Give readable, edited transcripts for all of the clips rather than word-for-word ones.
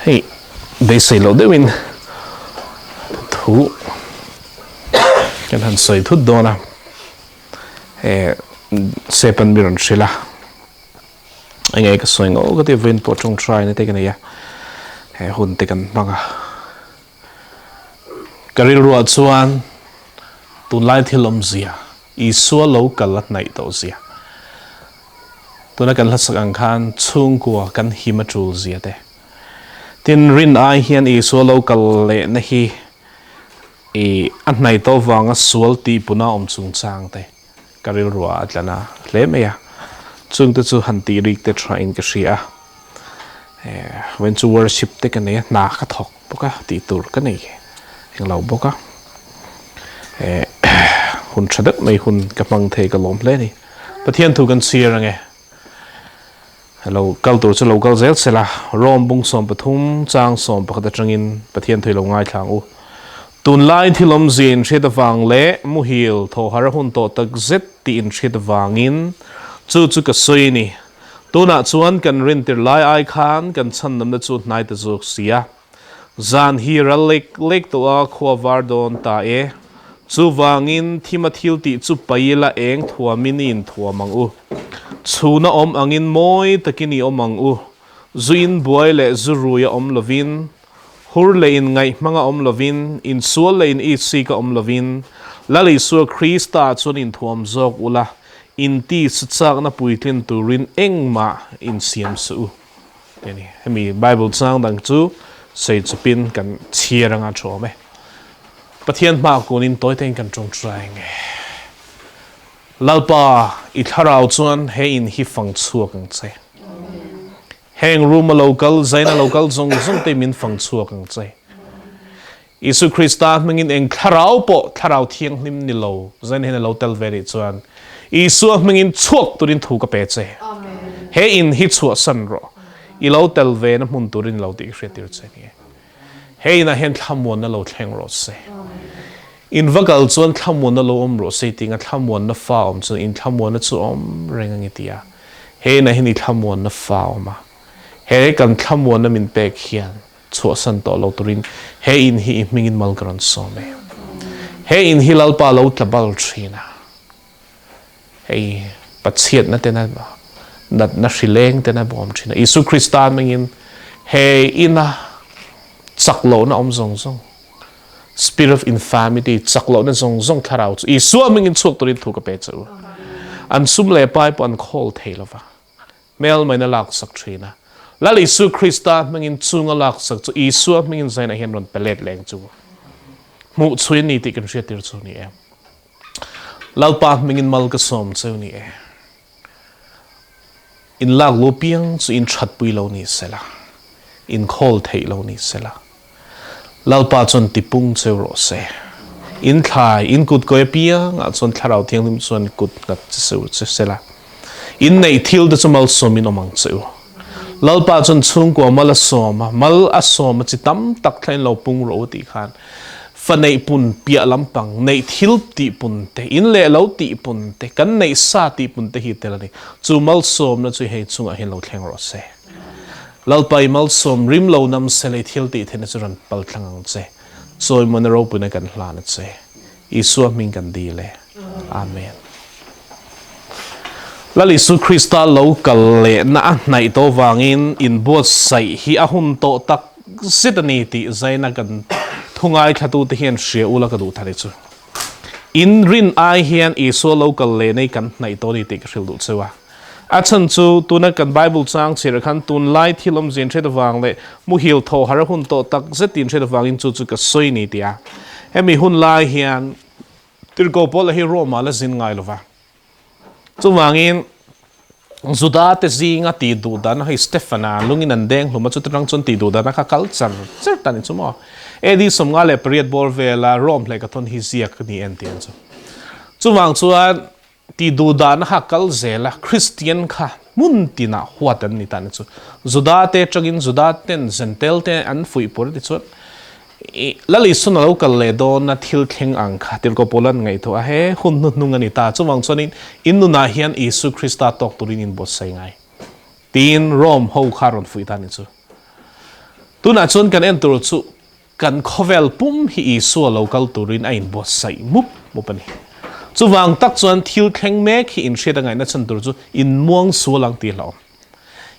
Hei beisei loh deuhin thu kan han sawi thut dawn a, he Sepan mi rawn hrilh a, enge ka sawi ngawh ka ti vawiin pawh tawngtai na te ka nei a, he hun te kan hmang a. Ka rilruah chuan tunlai thil awmzia, Isua lo kal a hnaih tawh zia, tuna kan hlasak ang khan chhungkua kan him a tul zia te. Tin, rin ai hian Isua lo kal lehna hi i a hnaih tawh vanga sual tihpuna awm chungchang te ka rilruah a tlan a hle mai a. Chungte chu han tih rik te thain ka hria a. When chu worship te ka nei a, hna ka thawk bawk a, tih tur ka nei englo bawk a. Hun tha deuh mai hun ka hmang thei ka lawm hle a ni. Pathian thu kan chhiar ange. Lo kal tur chu lo kal zel sela, Rome bung 13 chang 11 atangin Pathian thu i lo ngaithla ang u. Tunlai thil awmzia inhriat avang leh muhil thawhar a hun tawh tak zet tih inhriat avangin chu chu ka sawi a ni. Tunah chuan kan rintir lai ai khan kan chhandamna chu hnai ta zawk si a. Zan hi ral lek lek tawh a khua var dawn ta e. Chuvangin thima thil tih chu pai ila eng thuamin i inthuam ang u. Chhuna awm angin mawi takin i awm ang u. Zu inbuai leh zu rui a awm lovin, hur leh inngaih hmanga awm lovin, insual leh in itsik a awm lovin, Lal Isua Krista chuan inthuam zawk ula, inti chakna puitlin turin engmah insiam suh u. Tih a ni. Hemi Bible chang dang chu sawi chawpin kan chhiar anga thu awm e. Pathian hmaah kunin tawi tein kan tawngtai nge. Lalpa, i thlarau chuan he in hi fang chhuak ang che. Heng room a lo kal, zaina lo kal zawng zawng te min fang chhuak ang che. Isu Krista hmingin eng thlarau pawh thlarau thianghlim ni lo zain hian a lo tel ve nih chuan Isua hmingin chhuak turin thu ka pe che. He in hi chhuahsan rawh. I lo tel ve na hmun turin lo tih hriat tir che ni. He inah hian thlamuanna lo thleng rawh se. In va kal chuan thlamuanna lo awm rawh se tinga thlamuanna fa awm chuan in thlamuanna chu awm reng ang i ti a. He inah hian i thlamuanna fa awm a. He kan thlamuanna min pek hian chhuahsan tawh lo turin he in hi i hmingin mal ka rawn sawm e. He in hi Lalpa lo tla bal thin a. Hei Pathianna tena natna hrileng tena bawm thin a. Isu Krista hmingin he ina chak lohna awm zawng zawng, spirit of infirmity, chak lohna zawng zawng thlarau chu Isua hmingin chhuak turin thu ka pe che u. An sum leh pai pawh an khawl thei lova. Hmel maina laksak thin a. Lal Isu Krista hmingin chunga laksak chu Isua hmingin zainah hian rawn pe let leng chu hmuh chhui a ni tih kan hriattir chu ni e. Lalpa hmingin mal ka sawm cheu ni e. In lak lu piang chu in thatpui lo ni sela, in khawl theih lo ni sela. Lalpa chuan tipung cheu rawh se. In thlai, in kut kawi apiangah chuan Thlarau Thianghlim chuan kut nghat che seu che sela. In neih thil te chu malsawmin awm ang che u. Lalpa chuan chhungkua mal a sawm a, mal a sawm a chi tam tak thleng lo pung rawh u tih khan fa neih pun piah lampang, neih thil tih pun te, in leh lo tih pun te, kan neih sa tih pun te hi tel a ni. Chu malsawmna chu hei chungah hian lo thleng rawh se. Lalpa i malsawm rim lo nam se lei thil tih theihna chu rawn pal thlang ang che. Chawimawina ropuina kan hlan a che. Isua hming kan dil e. Amen. Lal Isu Krista lo kal lehna a hnaih tawh vangin inbuatsaih hi a hun tawh tak zet a ni tih zaina kan thu ngaithlatute hian hria ula ka duh thar i chu. In rin ai hian Isua lo kal lehna hi kan hnaih tawh a ni tih ka hrilh duh cheu a. A chhan chu tuna kan Bible chang chhirah khan tunlai thil awmzia inhriat avang leh muhil thaw har a hun tawh tak zet tih inhriat avangin chu chu ka sawi a ni tih a. Hemi hun lai hian Tirhkoh Paula hi Rome-ah la zin ngai lo va. Chuvangin, Juda-te zinga tih duh dana hei Stefana lungin an deng hlum a, chuti rang chuan tih duh dana kha kal char char ta ni chu maw. AD 58 bawr vela Rome hlei ka thawn hi ziak ni en tih an chu. Chuvang chuan tih duh dana kha kal zel a, Kristian kha hmun tinah huat an ni ta ni chu. Juda-te atangin Juda-ten Gentile-te an fuihpawr ti chuan Lal Isuan a lo kal leh dawn a thil thleng ang kha Tirhkoh Paula'n ngaihtuah a, he hun hnuhnung a ni ta. Chuvang chuanin in nunah hian Isu Krista tawk turin in buatsaih ngai. Tiin Rome ho kha a rawn fuih ta a ni chu. Tunah chuan kan en tur chu kan khawvel pum hi Isua lo kal turin a inbuatsaih mup mup a ni. Chuvang tak chuan thil thleng mek hi inhriat a ngaihna chhan tur chu inmuang sual ang tih hlauhawm.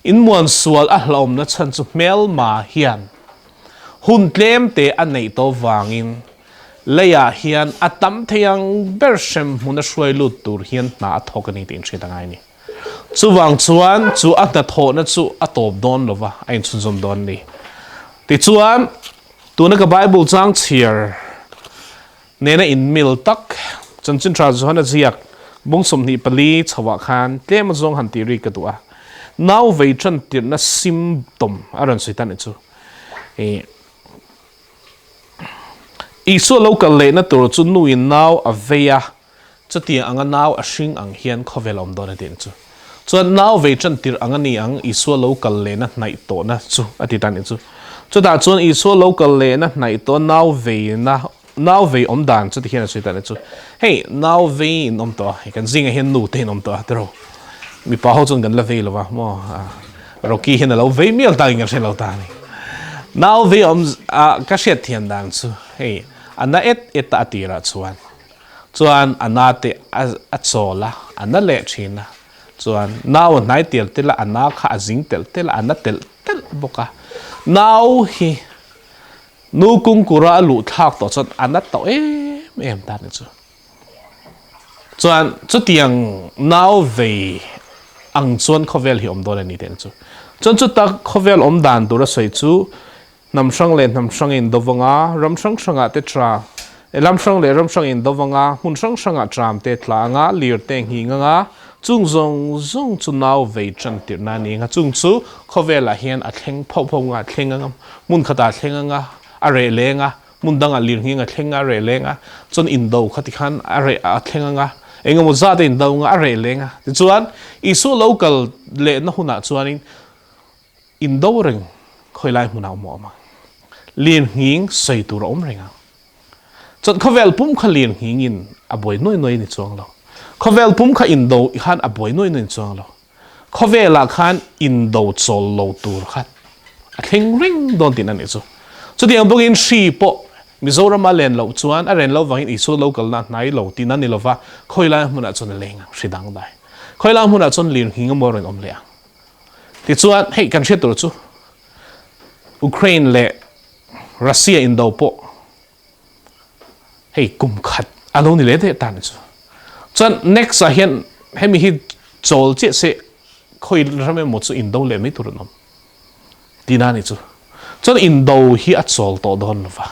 Inmuan sual a hlauhawmna chhan chu hmelma hian hun tlem te a neih tawh vangin leiah hian a tam thei ang ber hremhmun a hruai lut tur hian hna a thawk a ni tih inhriat a ngai a ni. Chuvang chuan chu a hnathawhna chu a tawp dawn lo va, a inchhunzawm dawn a ni. Tichuan, tuna ka Bible chang chhiar nena inmil tak Chanchin Tha Johana ziak bung 24 chhoah khan tlem azawng han tih rik ka duh a. Nau vei tan tirhna symptom a rawn sawi ta nih chu. Isua lo kal lehna tur chu nuin nau a vei a, Chutiang anga nau a hring ang hian khawvel a awm dawn a tih chu. Chuan nau vei tan tirh ang a ni ang Isua lo kal lehna hnaih tawhna chu a ti ta nih chu. Chutah chuan Isua lo kal lehna hnaih tawh nau veina nau vei awm dan chu ti hian a sawi ta nih chu. Hei nau vei in awm tawh a, hei kan zingah hian nu te in awm tawh a tiraw. Mipa ho chuan kan la vei lo va maw Rocky hian a lo vei mial takin kan hre lo ta a ni. Nau vei awm a ka hriat thiam dan chu hei a na et et a a tirah chuan Chuan a na te a chawl a, a na leh thin a. Chuan nau a hnai tel tel a, a na kha a zing telh telh a, a na telh telh bawk a. Nau hi nu kungkura a luh thlak tawh chuan a na tawh em em ta ni chu. Chuan chutiang nau vei ang chuan khawvel hi awm dawn a ni teh chu. Chuan chuta khawvel awm dan tur a sawi chu Hnam hrang leh hnam hrang in do vanga, ram hrang hrangah te tra, lam hrang leh ram hrang in do vanga, hmun hrang hrangah tram te tla anga, lir te nghing anga, chung zawng zawng chu nau vei tan tirhna a ni anga, chung chu khawvelah hian a thleng phauh phauh anga, a thleng anga, hmun khatah a thleng anga, a reh leng a, hmun dangah lir nghing a thleng a, a reh leng a, chuan indo kha tikhan a reh a thleng anga, engemaw zat a indo anga, a reh leng a. Tichuan, Isua lo kal lehna hunah chuanin Indo reng khawi lai hmunah awm awm ang. Lirnghing sawi tur a awm reng ang. Chuan khawvel pum kha lirnghing in a buai nuai nuai a ni chuang lo. Khawvel pum kha indo khan a buai nuai nuai a ni chuang lo. Khawvel ah khan indo chawl lo tur kha a thleng reng dawn tihna a nih chu. Chutiang bawkin hri pawh Mizoram a len loh chuan a ren lo vangin Isua lo kalna a hnai lo tihna a ni lova, khawi lai hmunah chuan a leng ang, hri dangdai. Khawi lai hmunah chuan lirnghing emaw a rawn awm leh ang. Tichuan, hei kan hriat tur chu Ukraine leh Russia indo pawh hei kum khat a lo ni leh daih ta ni chu. Chuan next ah hian hemi hi chawl chiah se khawi ram emaw chu indo leh mai tur an awm tihna ni chu. Chuan indo hi a chawl tawh dawn lo va.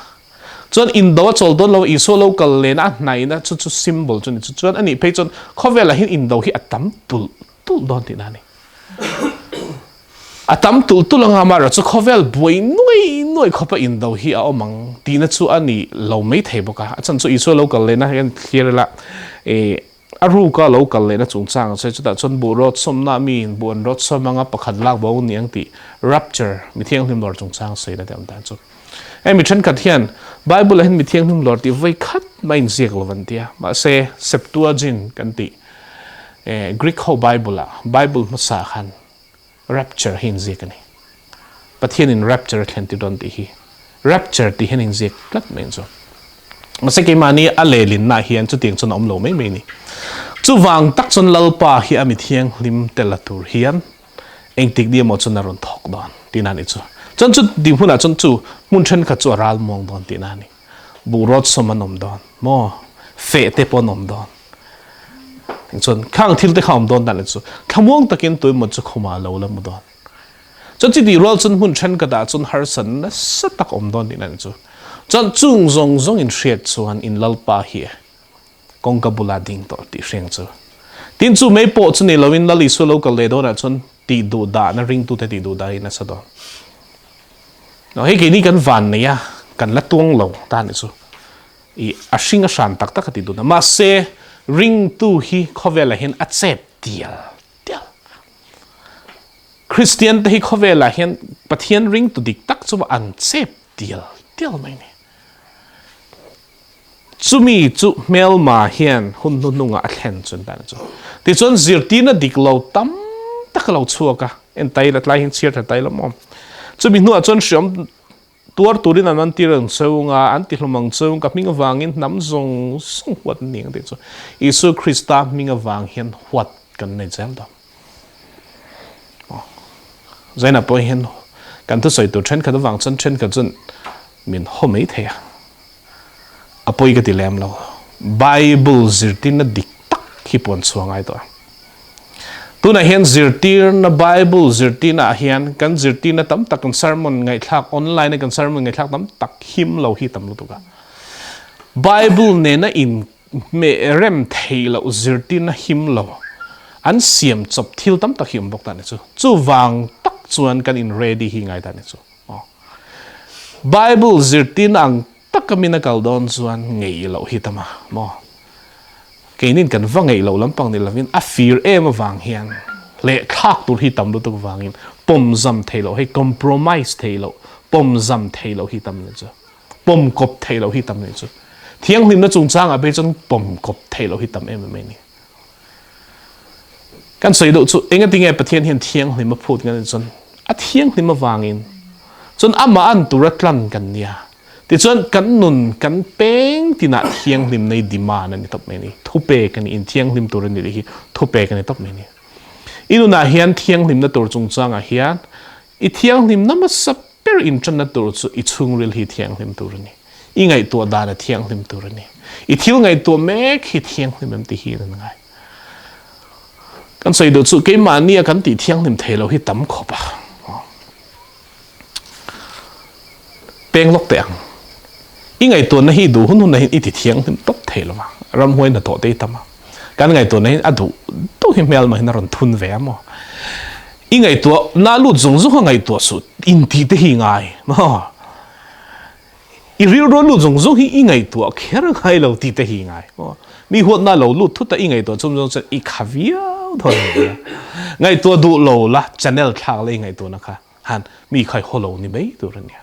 Chuan indo a chawl dawn lo Isua lo kal lehna a hnaihna chu chu symbol chu ni chu. Chuan anih phei chuan khawvelah hian indo hi a tam tulh tulh dawn tihna a ni. A tam tulh tulh anga amaherawh chu khawvel buai nuai nuai khawpa indo hi a awm ang tihna chu a ni lo mai thei bawk a. A chhan chu Isua lo kal lehna hian thlir ila eh a ruka lo kal lehna chungchang a sawi chutah chuan buh rawt sawmna miin buh an rawt sawm anga pakhat lak bo ni ang tih rapture mi thianghlim lawr chungchang sawina te awm dan chu. Hei mi thenkhat hian Bible ah hian mi thianghlim lawr tih vawi khat mai inziak lo an tia mahse Septuagint kan tih Greek ho Bible ah Bible hmasa khan rapture hi inziak a ni. Pathian in rapture a thlen tir dawn tih hi rapture tih hian inziak tlat mai chu. Mahse keimahni a lelinna hian chutiang chuan a awm lo mai mai a ni. Chuvang tak chuan Lalpa hi a mi thianghlim tel a tur hian engtik ni emaw chuan a rawn thawk dawn tihna a nih chu. Chuan chu ding hmunah chuan chu hmun thenkhat chu a ral muang dawn tihna a ni. Buh rawt sawm an awm dawn maw? Feh te pawh an awm dawn. Chuan khang thil te kha awm dawn dan chu thlamuang takin tuimaw chu khumah lo la mu dawn. Chuan chi tih rual chuan hmun thenkhatah chuan harsat nasa tak awm dawn tihna a nih chu. Chuan chung zawng zawng in hriat chuan in Lalpa hi kawngka bula ding tawh tih hriang chu. Tin chu mei pawh chu ni loin Lal Isua lo kal leh dawnah chuan tih duh dahna ringtute tih duh dahin nasa dawn. No, hei keini kan van nei a, kan la tuang lo ta ni chu. I a hring a hran tak tak a ti duh na. Mahse ringtu hi khawvelah hian a chep tial tial. Kristian te hi khawvelah hian Pathian ringtu dik tak chu an chep tial tial mai ni. Chumi chu hmelma hian hun hnuhnungah a thlen chuan dan chu. Tichuan zirtirna dik lo tam tak a lo chhuak a, en tai la tlai hian chhiar tha tai la maw. Chumi hnuah chuan hriam Tuar turin an antir ang cheu nga, an tihlum ang cheu, ka hming avangin hnam zawng zawng huat an ni ang tih chu Isua Krista hming avang hian huat kan nei zel dawn. Zainah pawh hian kan thusawi tur thenkhat avang chuan thenkhat chuan min haw mai thei a, a pawi ka ti lem lo. Bible zirtirna dik tak hi puan chhuah ngai tawh a. Tunah hian zirtirna Bible zirtirna ah hian kan zirtirna tam tak kan sermon ngaihthlak online a kan sermon ngaihthlak tam tak him lo hi tam lutuk a. Bible nena in meh rem theih loh zirtirna him lo an siam chawp thil tam tak hi awm bawk ta ni chu. Chuvang tak chuan kan in ready hi ngai ta ni chu. Bible zirtirna ang taka min a kal dawn chuan ngei loh hi tam a maw? Keinin kan va ngeih loh lampang ni lovin a fir em avang hian leh thlak tur hi tam lutuk vangin pawmzam thei loh hei compromise thei loh pawmzam thei loh hi tam ni chu pawm kawp thei loh hi tam ni chu thianghlimna chungchangah phei chuan pawm kawp thei loh hi tam em em a ni. Kan sawi deuh chu engatinge Pathian hian thianghlim a phut ngan chuan a thianghlim avangin chuan amah an tura tlan kan nia. Tichuan kan nun kan peng tinah thianghlim nei demand a ni tawp mai a ni. Thupek a ni, inthianghlim tur a ni tih hi thupek a ni tawp mai a ni. I nunah hian thianghlimna tur chungchangah hian i thianghlimna hmasa ber inṭanna tur chu i chhungril hi thianghlim tur a ni. I ngaihtuah dan a thianghlim tur a ni. I thil ngaihtuah mek hi thianghlim em ti hi an ngai. Kan sawi duh chu keimahnia kan tih thianghlim thei lo hi tam khawp a. Peng lawk teh ang. I ngaihtuahna hi duh hun hunah hian i ti thianghlim tawp thei lo va, ramhuai hnathawh te i tam a. Kan ngaihtuahna hi a duh duh hi hmel mahin a rawn thun ve a maw. I ngaihtuahna lut zung zung a ngaihtuah suh intih te hi i ngai maw. I rilru lut zung zung hi i ngaihtuah kher ngai lo tih te hi i ngai maw. Mi huatna lo lut thut a i ngaihtuah chum zawng chuan i kha viau dawn a nia. Ngaihtuah duh lo la channel thlak la i ngaihtuahna kha han mi kha i haw lo ni mai tur a nia.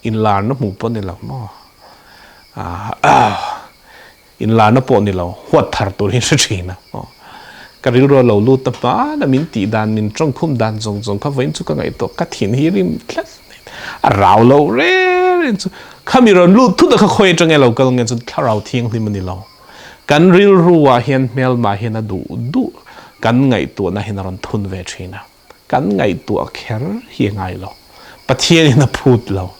Inlarna hmuh pawh ni lo maw. Inlarna pawh ni lo, huat thar tur hi hre thin a. Ka rilru a lo lut ta hman a, min tih dan, min tawngkhum dan zawng zawng kha vawiin chu ka ngaihtuah, ka thin hi rim tlat mai. A rau lo reng reng chu, khami rawn lut thut a kha khawi atang nge lo kal nge chu thlarau thianghlim a ni lo. Kan rilru ah hian hmelma hian a duh duh kan ngaihtuahna hian a rawn thun ve thin a. Kan ngaihtuah kher hi a ngai lo. Pathianin a phut lo.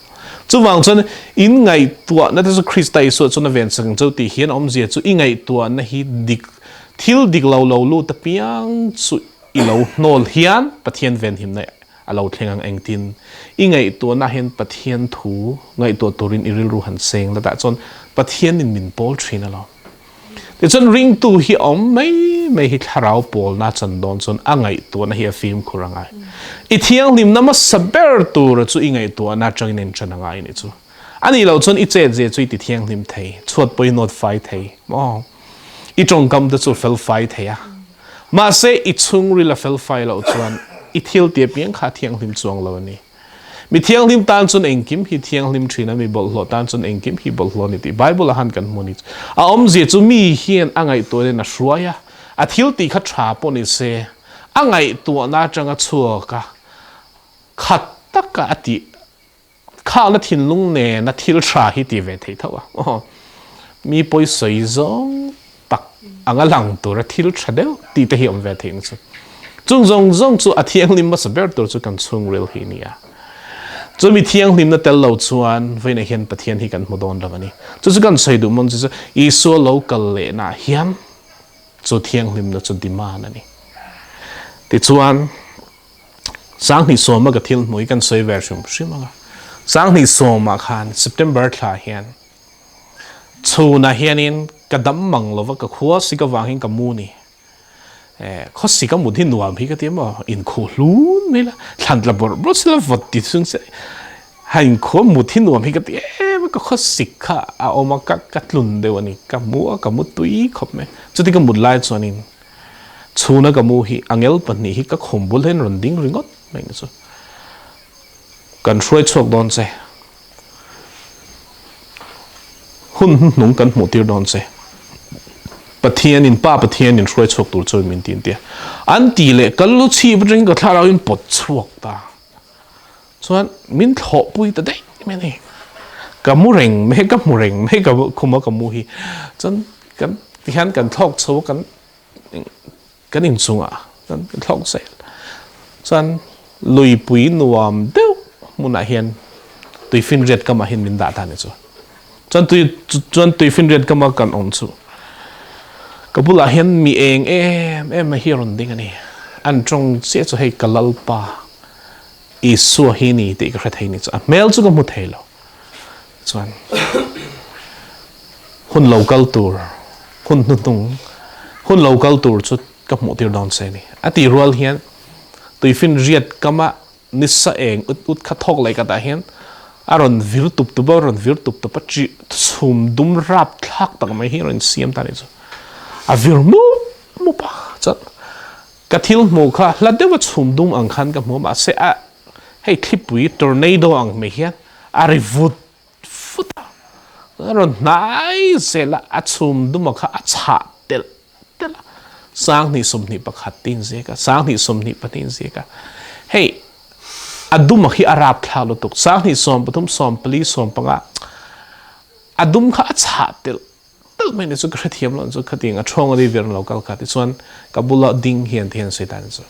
Chuvang chuan in ngaihtuahna te chu Krista Isua chuan a ven sak ang cheu tih hian awmzia chu i ngaihtuahna hi dik thil dik lo lo lut apiang chu i lo hnawl hian Pathian venhimna a lo thleng ang engtin i ngaihtuahna hian Pathian thu ngaihtuah turin i rilru han seng la tah chuan Pathianin min pawl thin alawm. Tichuan ringtu hi a awm mai mai hi thlarau pawlna chan dawn chuan a ngaihtuahna hi a fimkhur a ngai. I thianghlimna hmasa ber tura chu i ngaihtuahna atangin in ṭan a ngai ni chu. A nih loh chuan i chetzia chu i ti thianghlim thei, chhuat pawh i nawt fai thei maw? I ṭawngkam te chu fel fai thei a. Mahse i chhungril a fel fai loh chuan i thil ti apiang kha a thianghlim chuang lo a ni. Mi thianghlim tan chuan engkim hi thianghlim thin a, mi bawlhhlawh tan chuan engkim hi bawlhhlawh a ni tih Bible-ah han kan hmu a ni. A awmzia chu mi hian a ngaihtuahna in a hruai a, a thil tih kha tha pawh ni se, a ngaihtuahna atanga chhuak a, khat taka a tih khakna thinlung nena thil tha hi ti ve thei tho a. Mi pawisawi zawng tak anga lang tura thil tha deuh tih te hi awm ve theih na chu. Chung zawng zawng chu a thianghlim hmasa ber tur chu kan chhungril hi a ni a. Chumi thianghlimna tel lo chuan vawiinah hian Pathian hi kan hmu dawn lo a ni. Chu chu kan sawi duh mawn chu chu Isua lo kal lehna hian chu thianghlimna chu demand a ni. Tichuan Sanghnih sawma ka thil hmuh hi kan sawi ve hrim hrim ang a. Sanghnih sawmah khan September thla hian Chhunah hianin ka dam mang lova ka khua sik avangin ka mu ni. Eh, khaw sik a mut hi nuam hi ka ti maw, inkhuh hlun mai la, thlan tla bawrh bawrh sela vawt ti chung se ha inkhua mut hi nuam hi ka ti em a, ka khaw sik kha a awm a, ka ka tlun deuh a ni, ka mu a, ka mu tui khawp mai. Chuti ka mut lai chuanin chhuna ka mu hi angel pahnih hi ka khum bul hian rawn ding ringawt mai ni chu. Kan hruai chhuak dawn che. Hun hnuhnung kan hmuh tir dawn che. Pathianin, Pa Pathianin hruai chhuak tur chuan min ti an ti a. An ti leh kal lu chhip atangin ka thlarau in pawt chhuak ta. Chuan min thlawhpui ta daih mai a ni. Ka mu reng mai, ka hmu reng mai ka khuma ka mu hi. Chuan kan tihian kan thlawk chho a, kan kan inchungah kan thlawk zel. Chuan luipui nuam deuh hmunah hian tuifinriat kamah hian min dah ta a ni chu. Chuan tui chuan tuifinriat kama kan awm chu ka bulah hian mi eng em em mai hi a rawn ding a ni. An tawng chiah chu hei ka Lalpa Isua hi ni tih ka hre thei ni chu a hmel chu ka hmu thei lo. Chuan hun lo kal tur hun hnuhnung hun lo kal tur chu ka hmuh tir dawn che ni. A tih rual hian tuifinriat kama nisa eng ut ut kha thawk leh katah hian a rawn vir tup tup a, a rawn vir tup tup a, chi chhum dum rap thlak tak mai hi a rawn siam ta a nih chu. A vir mup mup a, chuan ka thil hmuh kha hla deuha chhum dum ang khan ka hmu a, mahse a hei thlipui tornado ang mai hian a ri vut vut a, a rawn hnai zel a, a chhum duma kha a chhah telh telh a, 2021 tiin ziak a, 2022 ziak a, hei a duma khi a rapthlak lutuk, 2030, 40, 50, a dum kha a chhah telh telh mai ni chu ka hrethiam lo chu khatiang a ṭhawng a ri vir lo kal kha tichuan ka bula ding hian ti hian sawi dan chu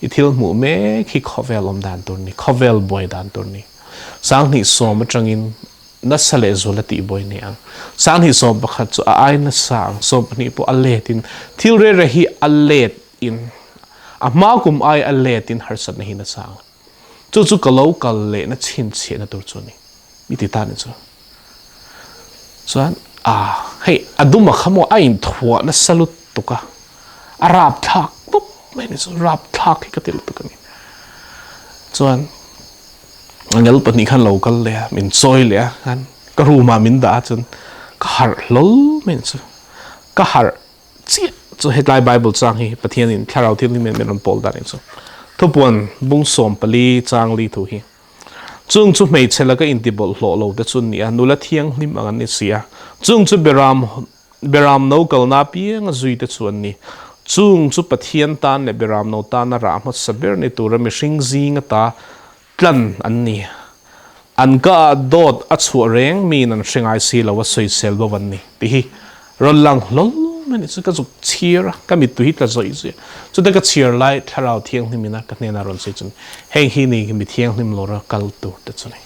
i thil hmuh mek hi khawvel awm dan tur ni, khawvel buai dan tur ni. 2010 atangin nasa leh zual a tih buai ni ang. 2011 chu a ai nasa ang, 12 pawh a let in thil re re hi a let in a hma kum ai a let in harsatna hi nasa ang. Chu chu ka lo kal lehna chhinchhiahna tur chu a ni. Mi ti ta ni chu. Chuan a hei a dum a kha maw a inthuah nasa lutuk a, a rapthlak tawp mai ni chu, rapthlak hi ka ti lutuk a ni. Chuan angel pahnih khan lo kal leh a, min chawi leh a, khan ka room ah min dah a chuan ka harh hlawl mai ni chu, ka harh chiah chu hetlai Bible chang hi Pathianin Thlarau Thianghlim in min rawn pawl dan hi chu thupuan bung 14 chang li thu hi. Chung chu hmeichhe laka intibawlhhlawh lo te chu an ni a, nula thianghlim ang an ni si a. Chung chu Beram Beram no kalna apianga zui te chu an ni. Chung chu Pathian tan leh Beram no tana rah hmasa ber ni tura mihring zing ata tlan an ni. An ka ah dawt a chhuah reng miin an hre ngai si lo a sawisel bo an ni tih hi rawn lang hlawl mai a ni. Chu ka zuk chhiar a, ka mittui hi tla zawih zawih a. Chute ka chhiar lai Thlarau Thianghlim ina ka hnenah rawn sawi chu ni, heng hi ni mi thianghlim lawra kal tur te chu ni.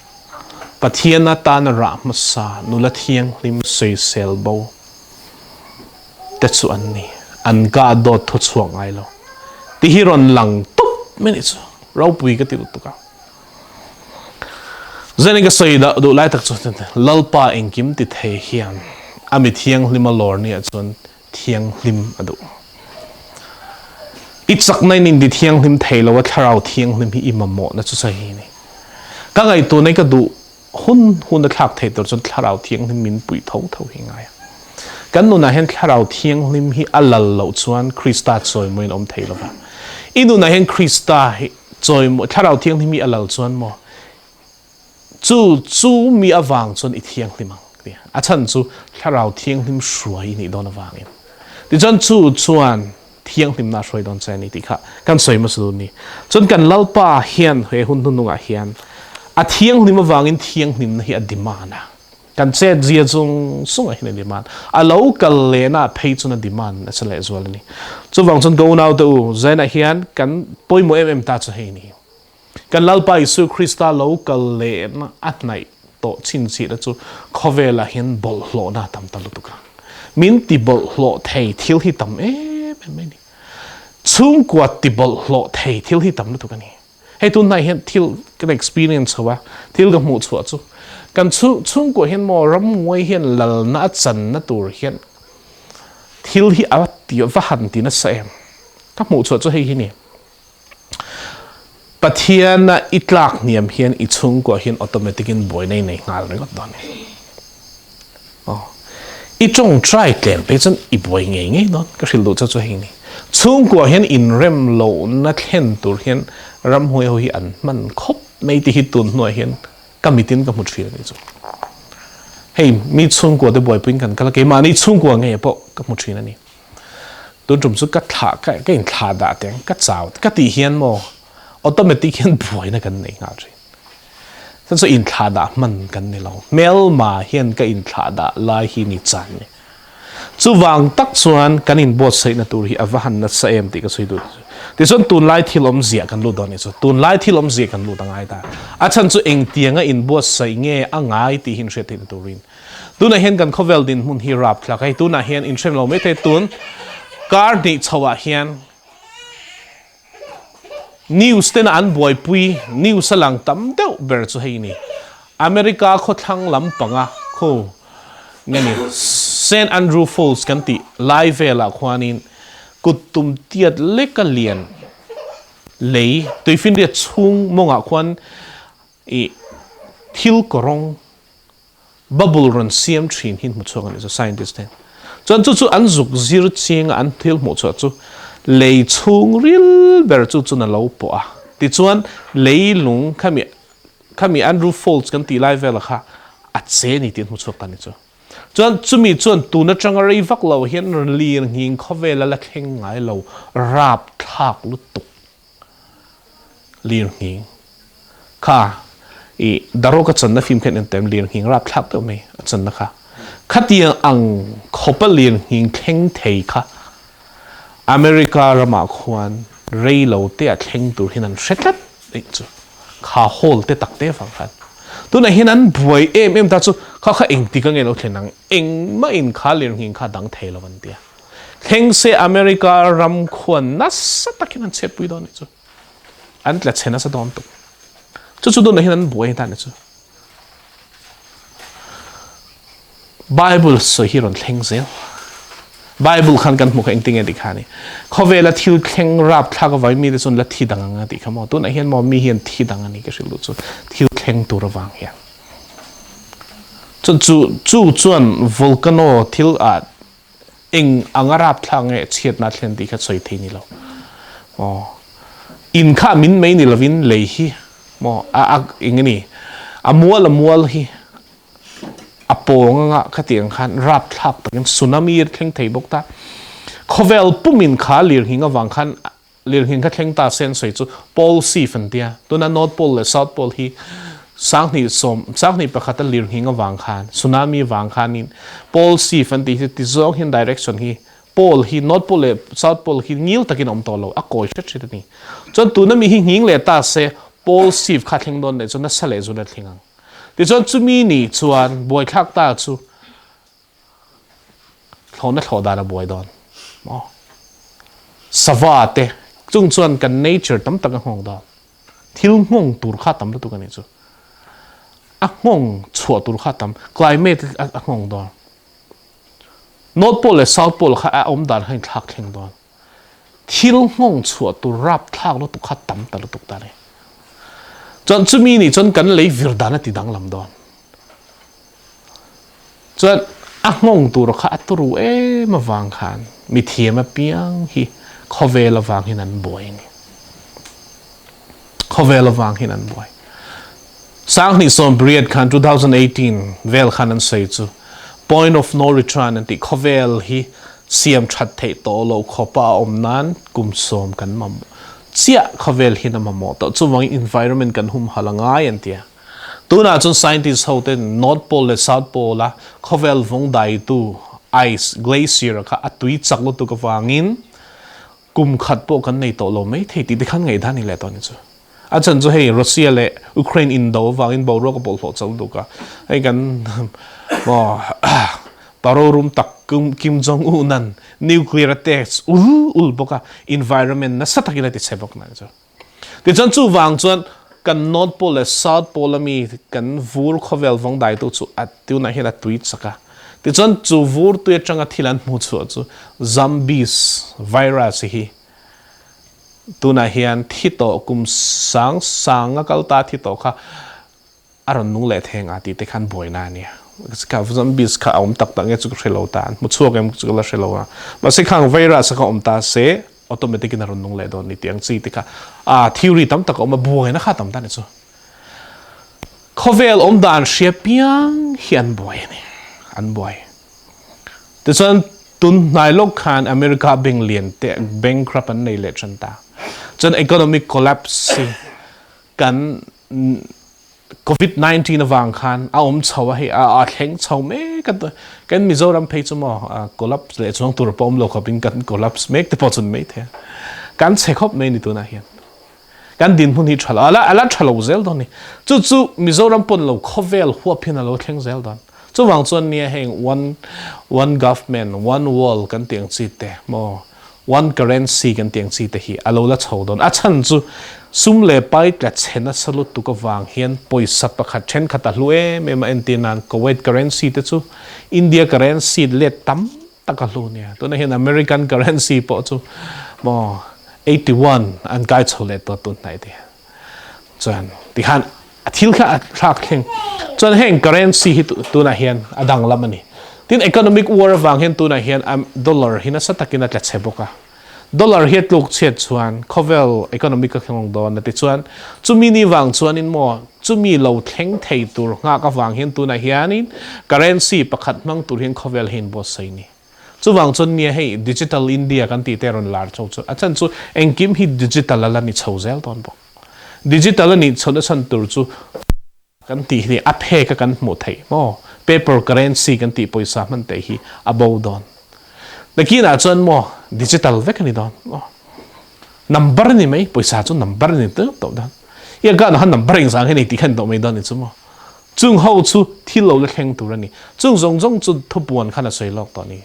Pathian atana rah hmasa nula thianghlim sawisel bo te chu an ni. An ka dawt thaw chhuak ngai lo tih hi rawn lang tawp mai a ni chu. Ropui ka ti lutuk a. Zanin ka sawi duh lai tak chu Lalpa engkim ti thei hian a mi thianghlim a lawr ni ah chuan thianghlim a duh. I chakna in inti thianghlim thei lo a thlarau thianghlim hi i mamawhna chu sawi hi ni. Ka ngaihtuahna hi ka duh hun hun a thlak thei tur chuan thlarau thianghlim min puih tho tho hi ngai a. Kan nunah hian thlarau thianghlim hi a lal loh chuan Krista chawimawiin awm thei lo va. I nunah hian Krista hi chawimawi thlarau thianghlim hi a lal chuan maw chu chu mi avang chuan i thianghlim ang ti a chhan chu thlarau thianghlim hruai i nih dawn avangin tichuan chu chuan thianghlimna a hruai dawn che a ni tih kha kan sawi hmasa dawn ni chuan kan lalpa hian he hun hnuhnungah hian a thianghlim avangin thianghlimna hi a demand a Kan chet zia chung chungah hian a demand. A lo kal lehna phei chuan a demand nasa lehzual a ni. Chuvang chuan ka unaute u, Zainah hian kan pawimawh em em ta chu hei a ni. Kan Lalpa Isua Krista lo kal lehna a hnaih tawh chhinchhihna chu khawvelah hian bawlhhlawhna a tam ta lutuk a. Min ti bawlhhlawh thei thil hi tam em em mai a ni. Chhungkua ti bawlhhlawh thei thil hi tam lutuk a ni. Hei tunhnai hian thil kan experience chho a, thil ka hmuh chhuah chu kan chhungkua hian maw ramnguai hian lalna a channa tur hian thil hi a ti va han ti nasa em. Ka hmuh chhuah chu hei hi ni. Pathiana i tlak hniam hian i chhungkua hian automatic in buaina i nei nghal ringawt dawn a ni. I tawngtai tlem phei chuan i buai ngei ngei dawn ka hrilh duh che chu hei ni. Chhungkua hian inrem lohna thlen tur hian ramhuai ho hi an hman khawp mai tih hi tun hnuah hian ka mitin ka hmu thin a ni chu. Hei mi chhungkua te buaipuiin kan kal a, keimahni chhungkua ngei pawh ka hmu thin a ni. Tun tum chu ka thlah ka inthlah dah teng ka chau ka tih hian maw automatic hian buaina kan nei nghal thin. Chuan chu inthlahdah hman kan ni lo. Hmelma hian ka inthlahdah lai hi ni chan ni. Chuvang tak chuan kan inbuatsaihna tur hi a va han nasa em tih ka sawi duh chu. Tichuan tunlai thil awmzia kan lut dawn ni chu. Tunlai thil awmzia kan lut a ngai ta. A chhan chu engtianga inbuatsaih nge a ngai tih hi inhriat theihna turin. Tunah hian kan khawvel dinhmun hi rapthlak a hei tunah hian inhrem lo mai thei tun kar hnih chhoah hian News tena an buaipui news a lang tam deuh ber chu hei ni. America khawthlang lampanga khu nge ni Saint Andrew Falls kan tih lai velah khuanin kut tum tiat leka lian lei tuifinriat chhung mawngah khuan ih thil kawrawng bubble rawn siam thin hi hmu chhuak a ni chu scientist ten chuan chu chu an zuk zir chiang a an thil hmuh chhuah chu lei chhung ril ber chu chun a lo pawh a tichuan lei lung khami khami Andrew Foltz kan tih lai vela kha a che ni tih an hmu chhuak ta ni chu chuan chumi chuan tun atanga rei vak lo hian lir nghing khawvel a la thleng ngai lo rapthlak lutuk Lirnghing kha i Darok a channa film khan en tem lirnghing rapthlak deuh mai a channa kha khatiang ang khawpa lirnghing thleng thei kha America ramah khuan rei lo te a thleng tur hian an hre tlat anih chu kha hall te tak te vang khan tunah hian an buai em em ta chu kha kha engtik ange lo thlen ang engmah in kha lirnghing kha dang thei lo an tia. Thleng se America ram khuan nasa takin an chhiatpui dawn nih chu. An tla chhe nasa dawn tuk. Chu chu dunah hian an buai ta nih chu. Bible sawi hi rawn thleng zel. Bible khan kan hmu kha engtin nge ti kha ni. Khawvela thil thleng rap thlak avai mi te chuan la thi dang anga ti kha maw. Tunah hian maw mi hian thi dang ani ka hrilh duh chu thil thleng tur avang hian. Chuan chu chu chuan volcano thil ah eng anga rapthlak nge chhiatna thlen tih kha sawi thei ni lo. Aw in kha min mai ni lovin lei hi maw a a eng nge ni a mual a mual hi a pawng anga khatiang khan rapthlak takin tsunami a thleng thei bawk ta. Khawvel pumin kha lirnghing avang khan Lirnghing kha thleng ta se an sawi chu Pole Shift an tia. Tuna North Pole leh South Pole hi 2010 21 a lirnghing avang khan tsunami avang khanin Pole Shift an tih hi ti zawng hian direction hi Pole hi North Pole leh South Pole hi ngil takin a awm tawh lo a kawi hret hret a ni. Chuan tuna mi hi nghing leh ta se Pole Shift kha thleng dawn leh chu nasa leh zun a thleng ang. Tichuan chumi ni chuan buaithlak ta chu Thlawhna thlawh dan a buai dawn maw? Sava te chung chuan kan nature tam tak a nghawng dawn. Thil nghawng tur kha tam lutuk a nih chu. A nghawng chhuah tur kha tam, climate a nghawng dawn. North Pole leh South Pole kha a awm dan kha inthlak thleng dawn. Thil nghawng chhuah tur rapthlak lutuk kha tam ta lutuk ta a ni. Chuan chumi nih chuan kan lei vir dan a ti danglam dawn. Chuan a nghawng tur kha a turu em avang khan mithiam apiang hi khawvel avang hian an buai a ni. Khawvel avang hian an buai. 2018 khan 2018 vel khan an sawi chu point of no return an tih khawvel hi siam that theih tawh lo khawpa a awm nan kum sawm kan mamawh chiah khawvel hian a mamawh tawh. Chuvangin environment kan humhalh a ngai an ti a. Tunah chuan scientist ho ten North Pole leh South Pole a khawvel vawng daitu ice glacier kha a tui chak lutuk avangin kum khat pawh kan nei tawh lo mai thei tih te khan ngaihdan ni leh tawh ni chu. A chhan chu hei Russia leh Ukraine indo avangin boruak a bawlhhlawh chauh lutuk a, hei kan maw paro rum tak Kim Jong Un an nuclear a test ul ul bawk a, environment nasa takin a ti chhe bawk na ni chu. Tichuan chuvang chuan kan North Pole leh South Pole ami kan vur khawvel vawng daitu chu a tunah hian a tui chak a. Tichuan chu vur tui atanga thil an hmuh chhuah chu Zombies virus hi tunah hian thi tawh kum sang sanga kal ta thi tawh kha a rawn nung leh theng a tih te khan buaina a nia. Kha zombies kha a awm tak tak nge chu ka hre lo ta, an hmu chhuak em chu ka la hre lo a. Mahse khang virus kha awm ta se automatic in a rawn nung leh dawn ni tih ang chi te kha a theory tam tak a awm a, buaina kha tam ta ni chu. Khawvel awm dan hria piang hi an buai a ni, an buai. Tichuan tun hnai lawk khan America bank lian te bankrupt an nei leh tan ta. Chuan economic collapse hi kan. Covid 19 avang khan a awm chho a hei a thleng chho mek a kan Mizoram phei chu maw collapse leh chuang tur pawh awm lo khawpin kan collapse mek te pawh chun mai thei kan chhe khawp mai ni tunah hian kan dinhmun hi tha lo ala ala tha lo zel dawn ni chu chu Mizoram pawn lo khawvel huap hian a lo thleng zel dawn chuvang chuan nia heng one one government one world kan tih ang chi te maw One currency kan tih ang chi te hi a lo la chho dawn. A chhan chu sum leh pai tla chhe nasa lutuk avang hian pawisa pakhat thenkhat a hlu em em a, entir nan Kuwait currency te chu India currency let tam tak a hlu nia. Tunah hian American currency pawh chu maw 81 an kai chho leh tawh tun hnaih te chuan tikhan a thil kha a thlak thleng chuan heng currency hi tunah hian a danglam a ni. Tin economic war avang hian tunah hian dollar hi nasa takin a tla chhe bawk a. Dollar hi a tluk chhiat chuan khawvel economic a thleng dawn a ti chuan chumi ni vang chuanin maw chumi lo thleng thei tur nghak avang hian tunah hianin currency pakhat hmang tur hian khawvel hi inbuatsaih a ni. Chuvang chuan nia hei digital India kan tih te rawn lar chho chu a chhan chu engkim hi digital a la ni chho zel dawn bawk. Digital a nih chhohna chhan tur chu kan tih hi a phek a kan hmuh theih maw? Paper currency kan tih pawisa hman te hi a bo dawn. Nakinah chuan maw digital vek a ni dawn maw? Number a ni mai, pawisa chu number a ni teuh tawh dawn. I a ganah khan number engzah nge nei tih khan tawh mai dawn ni chu maw? Chung ho chu thil lo la thleng tur a ni. Chung zawng zawng chu thupuan khan a sawi lawk tawh a ni.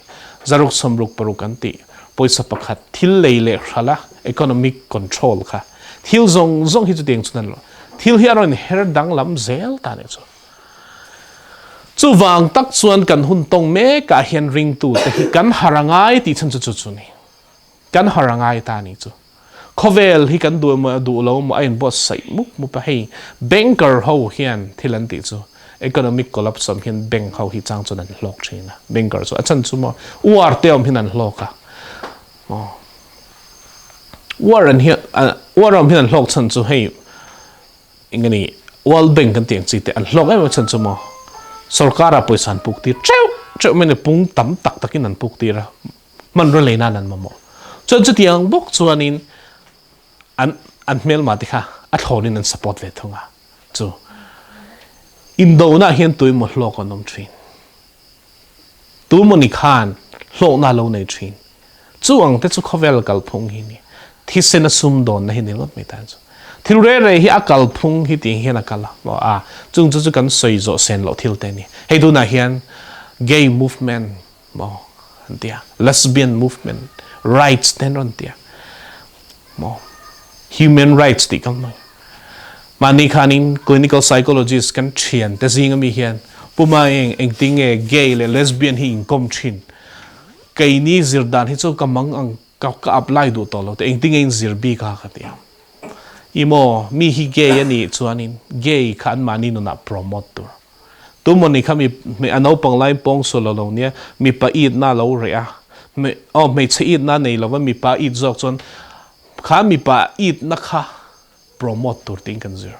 Zaruk sawmruk paruk an tih pawisa pakhat thil lei leh hralh a economic control kha thil zawng zawng hi chutiang chuan an lo thil hi a rawn her danglam zel ta nih chu. Chuvang tak chuan kan hun tawng mekah hian ringtute hi kan har a ngai tih chhan chu chu chu ni. Kan har a ngai ta nih chu. Khawvel hi kan duh emaw duh lo emaw a inbuatsaih mup mup a, hei banker ho hian thil an tih chu economic collapse awm hian bank ho hi chang chuan an hlawk thin a, banker chu a chhan chu maw war te awm hian an hlawk a, aw war an hian war awm hian an hlawk chhan chu hei eng ani World Bank kan tih ang chi te an hlawk em em chhan chu maw sorkar ah pawisa an puk tir teuh teuh mai a ni pung tam tak tak in an puk tir a. Hmanraw lei nan an mamawh. Chuan chutiang bawk chuanin an an hmelma te kha a thlawnin an support ve thung a. Chu indona hian tuemaw hlawk an awm thin. Tumawni khan hlawkna lo nei thin. Chu ang te chu khawvel kalphung hi ni. Thisen a sumdawnna hi ni ngawt mai tan chu. Thil re re hi a kalphung hi tih hian a kal a. A chung chu chu kan sawi zawh sen loh thil te a ni. Hei tunah hian gay movement maw an ti a lesbian movement rights te an rawn ti a maw human rights tih kan hmang mahni khanin clinical psychologist kan thian te zing ami hian puma eng engtinge gay leh lesbian hi inkawm thin keini zir dan hi chu ka mang ang ka ka apply duh tawh lo te engtinge in zir bik a ka ti a i maw mi hi gay anih chuanin gay kha an mahni nunah promote tur Tumawni kha mi a naupang laiin pawngsual a lo nia, mipa itna a lo reh a, aw hmeichhe itna a nei lova mipa it zawk chuan kha mipa itna kha promote tur tiin kan zir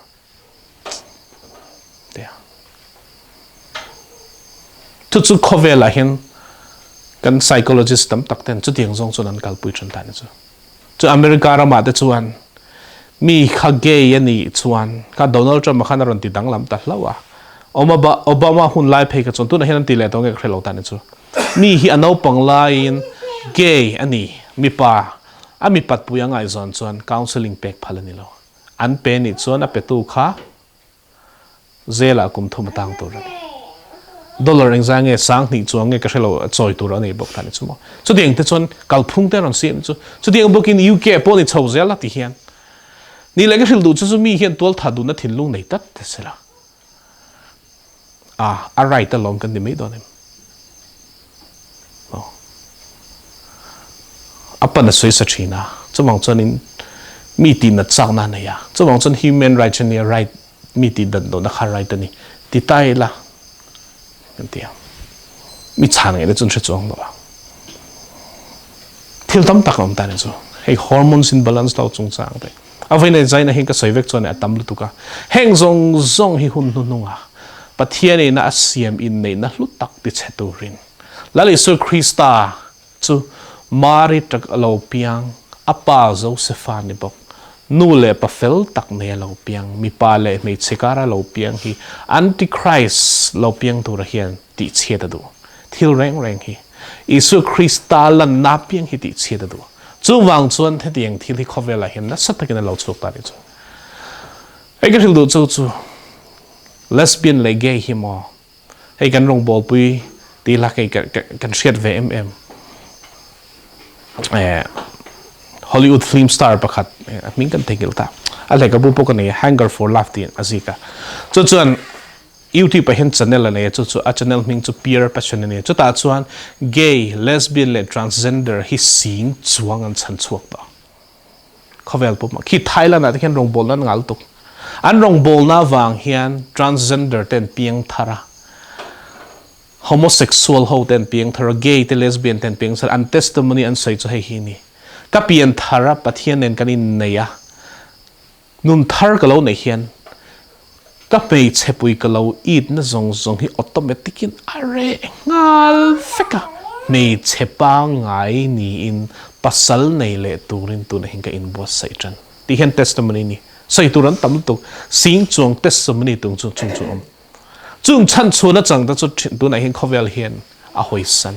tia. Chu chu khawvelah hian kan psychologist tam tak ten chutiang zawng chuan an kalpui thin ta ni chu. Chu America ramah te chuan mi kha gay a nih chuan kha Donald Trump a khan a rawn ti danglam ta hlauh a. Obama hun lai phei kha chuan tunah hian an ti leh tawh nge ka hre lo ta ni chu. Mi hi a naupang laiin gay a ni, mipa a mipat pui a ngaihzawn chuan counselling pek phal a ni lo. An pe nih chuan a petu kha Zelah kum thum a tang tur a ni. Dollar engzah nge 2000 chuang nge ka hre lo a chawi tur a nei bawk ta ni chu maw. Chutiang te chuan kalphung te a rawn siam chu. Chutiang bawkin UK pawh ni chho zel a ti hian. Ni leh ka hrilh duh chu chu mi hian tualtha duhna thinlung nei tlat te sela. A, a right alawm kan ti mai dawn em? Aw. A pan a sawi sa thin a, chuvang chuanin mi tih nat chakna a nei a, chuvang chuan human rights a nia, right mi tih dan lohna kha right a ni ti ta ila kan ti a, mi chhan ngaihna chu an hre chuang lo a, thil tam tak a awm ta a ni chu, hei hormones imbalance lo chungchang te. A vawiin zaina hi ka sawi vek chuan a tam lutuk a, heng zawng zawng hi hun hnuhnunga Pathian ina a siam inneihna hlu tak tichhe turin Lal Isua Krista chu Mari tak a lo piang, a pa Josefa ni bawk. Nu leh pa fel tak nei a lo piang, mipa leh hmeichhe kara lo piang hi Antichrist lo piang tura hian tihchhiat a duh. Thil reng reng hi Isua Krista lanna piang hi tihchhiat a duh. Chuvang chuan hetiang thil hi khawvelah hian nasa takin a lo chhuak ta nih chu. Hei ka hrilh duh chu chu lesbian leh gay hi maw hei kan rawngbawlpui tih la kei kan hriat ve em em eh Hollywood film star pakhat a hming kan theihnghilh ta a lehkhabu pawh ka nei a Hunger for Love tih a zik a chu chuan YouTube ah hian channel a nei a chu chu a channel hming chu Pure Passion a ni a chutah chuan gay lesbian leh transgender hi sing chuang an chhan chhuak tawh. Khawvel pum ah khi Thailand ah te khian rawngbawlna an ngal tuk. An rawngbawlna avang hian transgender te an piang thar a, homosexual ho te an piang thar a, gay te lesbian te an piang thar a, an testimony an sawi chu hei hi a ni, Ka pian thar a, Pathian nen kan innei a, Nun thar ka lo neih hian ka hmeichhe pui ka lo it na zawng zawng hi automatic in a reh nghal vek a, hmeichhe pangngai niin pasal nei leh turin tunah hian ka inbuatsaih tan tih hian testimony ni sawi tur an tam lutuk, sing chuang testimony tung chu chung chu awm. Chung chhan chhuahna chang te chu tunah hian khawvel hian a hawisan.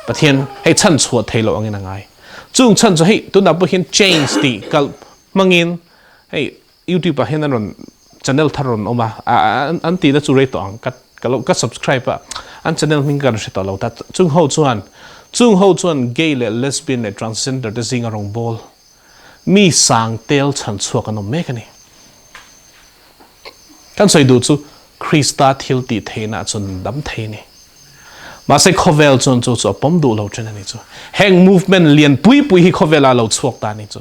Pathian hei chhan chhuah thei loh angin a ngai. Chung chhan chu hei tunah pawh hian change tih kalh hmangin hei YouTube ah hian an rawn channel thar rawn awm a, an tihna chu rei tawh ang ka ka lo ka subscribe a, an channel hming ka hre tawh lo ta. Chung ho chuan chung ho chuan gay leh lesbian leh transgender te zinga rawngbawl mi sang tel chhan chhuak an awm mek a ni. Kan sawi duh chu Krista thil tih theihna chuan dam thei a ni. Mahse khawvel chuan chu chu a pawm duh lo ṭhin a ni chu. Heng movement lian pui pui hi khawvelah a lo chhuak ta a ni chu.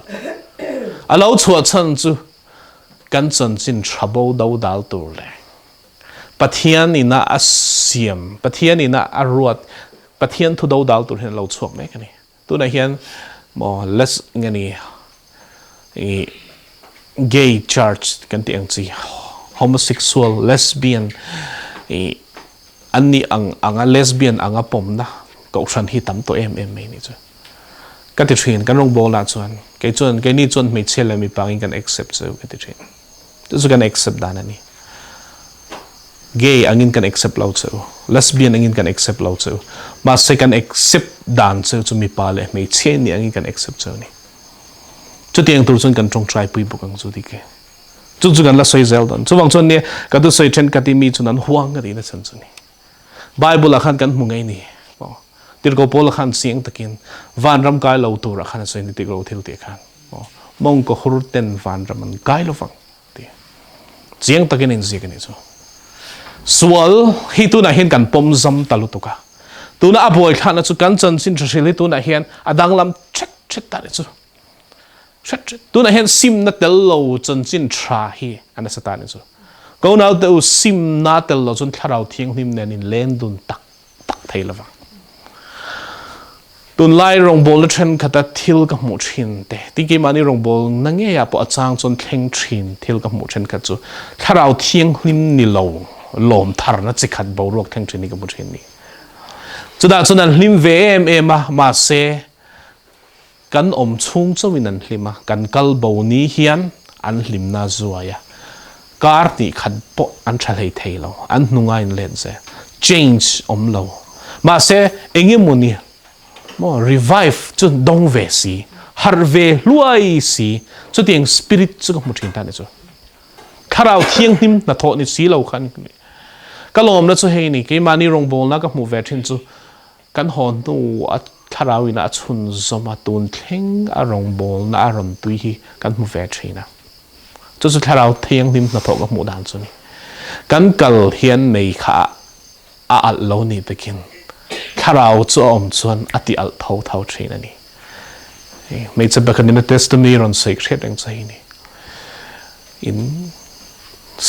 A lo chhuah chhan chu kan chanchin ṭha bo do dal tur leh Pathian ina a siam, Pathian ina a ruat, Pathian thu do dal tur hian a lo chhuak mek a ni. Tunah hian maw les nge ni i gay church kan tih ang chi homosexual lesbian i an nih ang anga lesbian anga pawmna kohhran hi tam tawh em em mai ni chu ka ti thin kan rawngbawlah chuan kei chuan keini chuan hmeichhia leh mipa angin kan accept chu ka ti thin. Chu chu kan accept dan a ni. Gay angin kan accept lo che u. Lesbian angin kan accept lo che u. Mahse kan accept dan che chu mipa leh hmeichhia in nih angin kan accept che u ni. Chutiang tur chuan kan tawngtai pui bawk ang chu ti ke. Chu chu kan la sawi zel dawn. Chuvang chuan nia ka thusawi thenkhat hi mi chuan an huang ka tihna chhan chu ni. Bible ah khan kan hmu ngei ni. Tirhkoh Paula khan chiang takin vanram kai lo turah khan a sawi ni tirhkoh thil tih khan mawngkaw hur ten vanram an kai lovang ti. Chiang takin a inziak a nih chu. Sual hi tunah hian kan pawm zam ta lutuk a. Tuna a buaithlakna chu kan chanchin hrehril hi tunah hian a danglam thet thet ta nih chu. Hret hret. Tunah hian simna tel lo chanchin tha hi a nasa ta nih chu. Ko naute u simna tel lo chuan thlarau thianghlim nen in len dun tak tak thei lovang. Tunlai rawngbawlna thenkhat a thil ka hmuh thin te, tin keimahni rawngbawlna ngeiah pawh a chang chuan thleng thin thil ka hmuh thenkhat chu thlarau thianghlim ni lo lawm tharna chi khat boruak thleng thin hi ka hmu thin ni. Chutah chuan an hlim ve em em a, mahse Kan awm chhung chauhin an hlim a, kan kal bo ni hian an hlimna a zuai a, kar hnih khat pawh an tha hlei thei lo, an hnunga in let zel. Change awm lo. Mahse, engemawni maw revive chu dawng ve si, harh ve hluai si, chutiang spirit chu ka hmu thin ta ni chu. Thlarau thianghlim hnathawh ni si lo khan ka lawmna chu hei ni, keimahni rawngbawlna ka hmuh ve thin chu Kan haw hnu a thlarau in a chhunzawm a, tun thleng a rawngbawlna a rawn tui hi kan hmu ve thin a. Chu chu thlarau thianghlim hnathawh ka hmuh dan chu ni. Kan kal hian mei kha a alh lo ni takin thlarau chu a awm chuan a ti alh tho tho thin a ni. Hmeichhe pakhat in a testimony rawn sawi hriat reng chu hei ni. In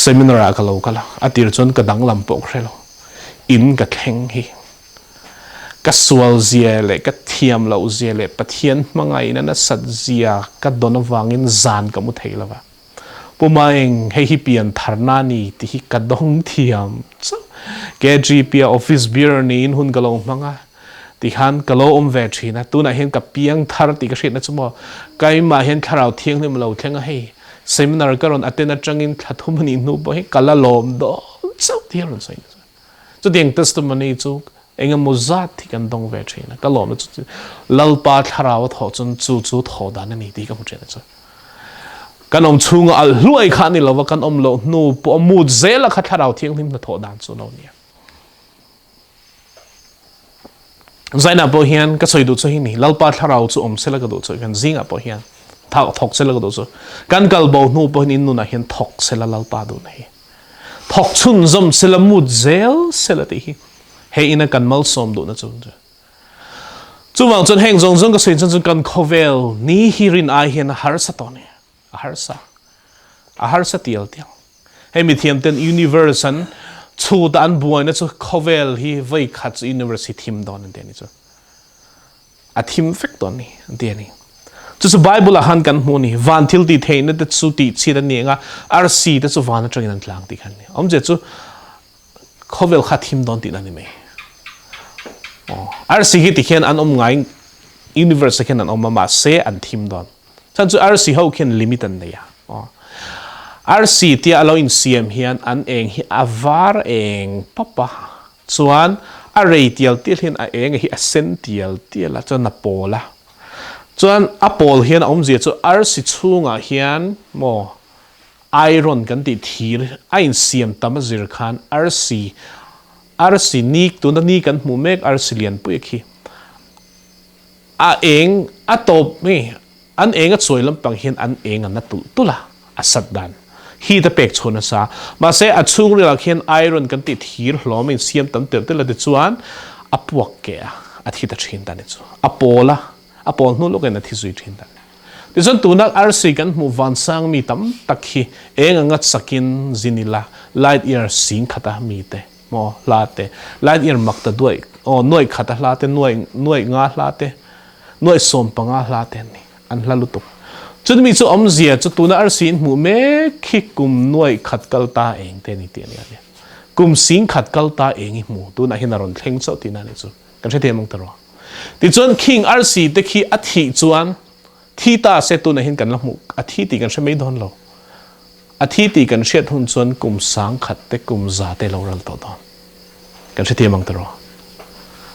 seminar ah ka lo kal a, a tir chuan ka danglam pawh ka hre lo. In ka thleng hi. Ka sual zia leh ka thiam loh zia leh Pathian hmangaihna nasat zia ka dawn avangin zan ka mu thei lo va. Pu Maeng, hei hi pian tharna a ni tih hi ka dawng thiam chauh. KGP-a office beer niin hun ka lo hmang a. Ti khan ka lo awm ve thin a, tunah hian ka piang thar tih ka hriatna chu maw, keimah hian Thlarau Thianghlim a lo thleng a, hei seminar ka rawn attend atangin thla thum a nih hnu pawh hi ka la lawm dawn chauh tih a rawn sawi nasa. Chutiang testimony chu engemaw zat hi kan dawng ve thin a, ka lawmna chu Lalpa Thlarau a thawh chuan chu chu thawh dan a ni tih ka hmu thin a chu. Kan awm chhunga alh hluai kha a ni lova, kan awm loh hnu pawh a mut zela kha Thlarau Thianghlim hnathawh dan chu a lo nia. Zainah pawh hian ka sawi duh chu hi ni, Lalpa thlarau chu awm sela ka duh chu, kan zingah pawh hian thawk sela ka duh chu, kan kal bo hnu pawh hian in nunah hian thawk sela Lalpa duhna hi, thawk chhunzawm sela mut zel sela tih hi he ina kan malsawm duhna chu. Chuvang chuan heng zawng zawng ka sawi chuan chu kan khawvel ni hi rin ai hian a harsa tawh a ni. A harsa. A harsa tial tial. Hei mithiam ten universe an chhut an buaina chu khawvel hi voi khat chu universe hi thim dawn an ti ani chu. A thim vek dawn ni an ti ani. Chu chu Bible ah khan kan hmu ni. Van thil ti theihna te chu tih chhiat an ni anga arsi te chu van atangin an tlang tih khan ni. Awmzia chu khawvel kha thim dawn tihna ni mai. Arsi hi ti khian an awm ngai universe khian an awm a mahse an thim dawn. Chan chu arsi ho khian limit an nei a. Arsi tia a lo insiam hian an eng hi a var eng pap a, chuan a rei tial tial hian a eng hi a sen tial tial a, chuan a pawl a. Chuan a pawl hian a awmzia chu arsi chhungah hian maw iron kan tih thir a insiam tam a zir khan arsi arsi ni tuna ni kan hmuh mek arsi lianpui a khi A eng a tawp nge an eng a chuai lampang hian an eng an na tulh tulh a, a sat dan heat a pek chhuah nasa. Mahse a chhungril ah khian iron kan tih thir hlawm a insiam tam telh telh a tichuan a puak keh a, a thi ta thin ta ni chu. A pawl a, a pawl hnu lawkin a thi zui thin ta ni. Tichuan tuna arsi kan hmuh vansang mi tam tak hi eng anga chakin zin ila light year sing khata mite Maw hla te, light year mak ta duaih, aw nuaih khat a hla te, nuaih, nuaih nga hla te, nuaih 15 hla te an ni, an hla lutuk. Chutimi chu awmzia chu tuna arsi in hmuh mek khi kum nuaih khat kal ta eng te ni tih a ni a nia. Kum sing khat kal ta eng i hmu, tunah hian a rawn thleng chauh tihna a ni chu. Kan hrethiam ang ta rawh. Tichuan khing arsi te khi a thih chuan thi ta se tunah hian kan la hmuh, a thi tih kan hre mai dawn lo. A thi tih kan hriat hun chuan kum 1000 te kum 100 te lo ral tawh dawn. Kan hrethiam ang tiraw?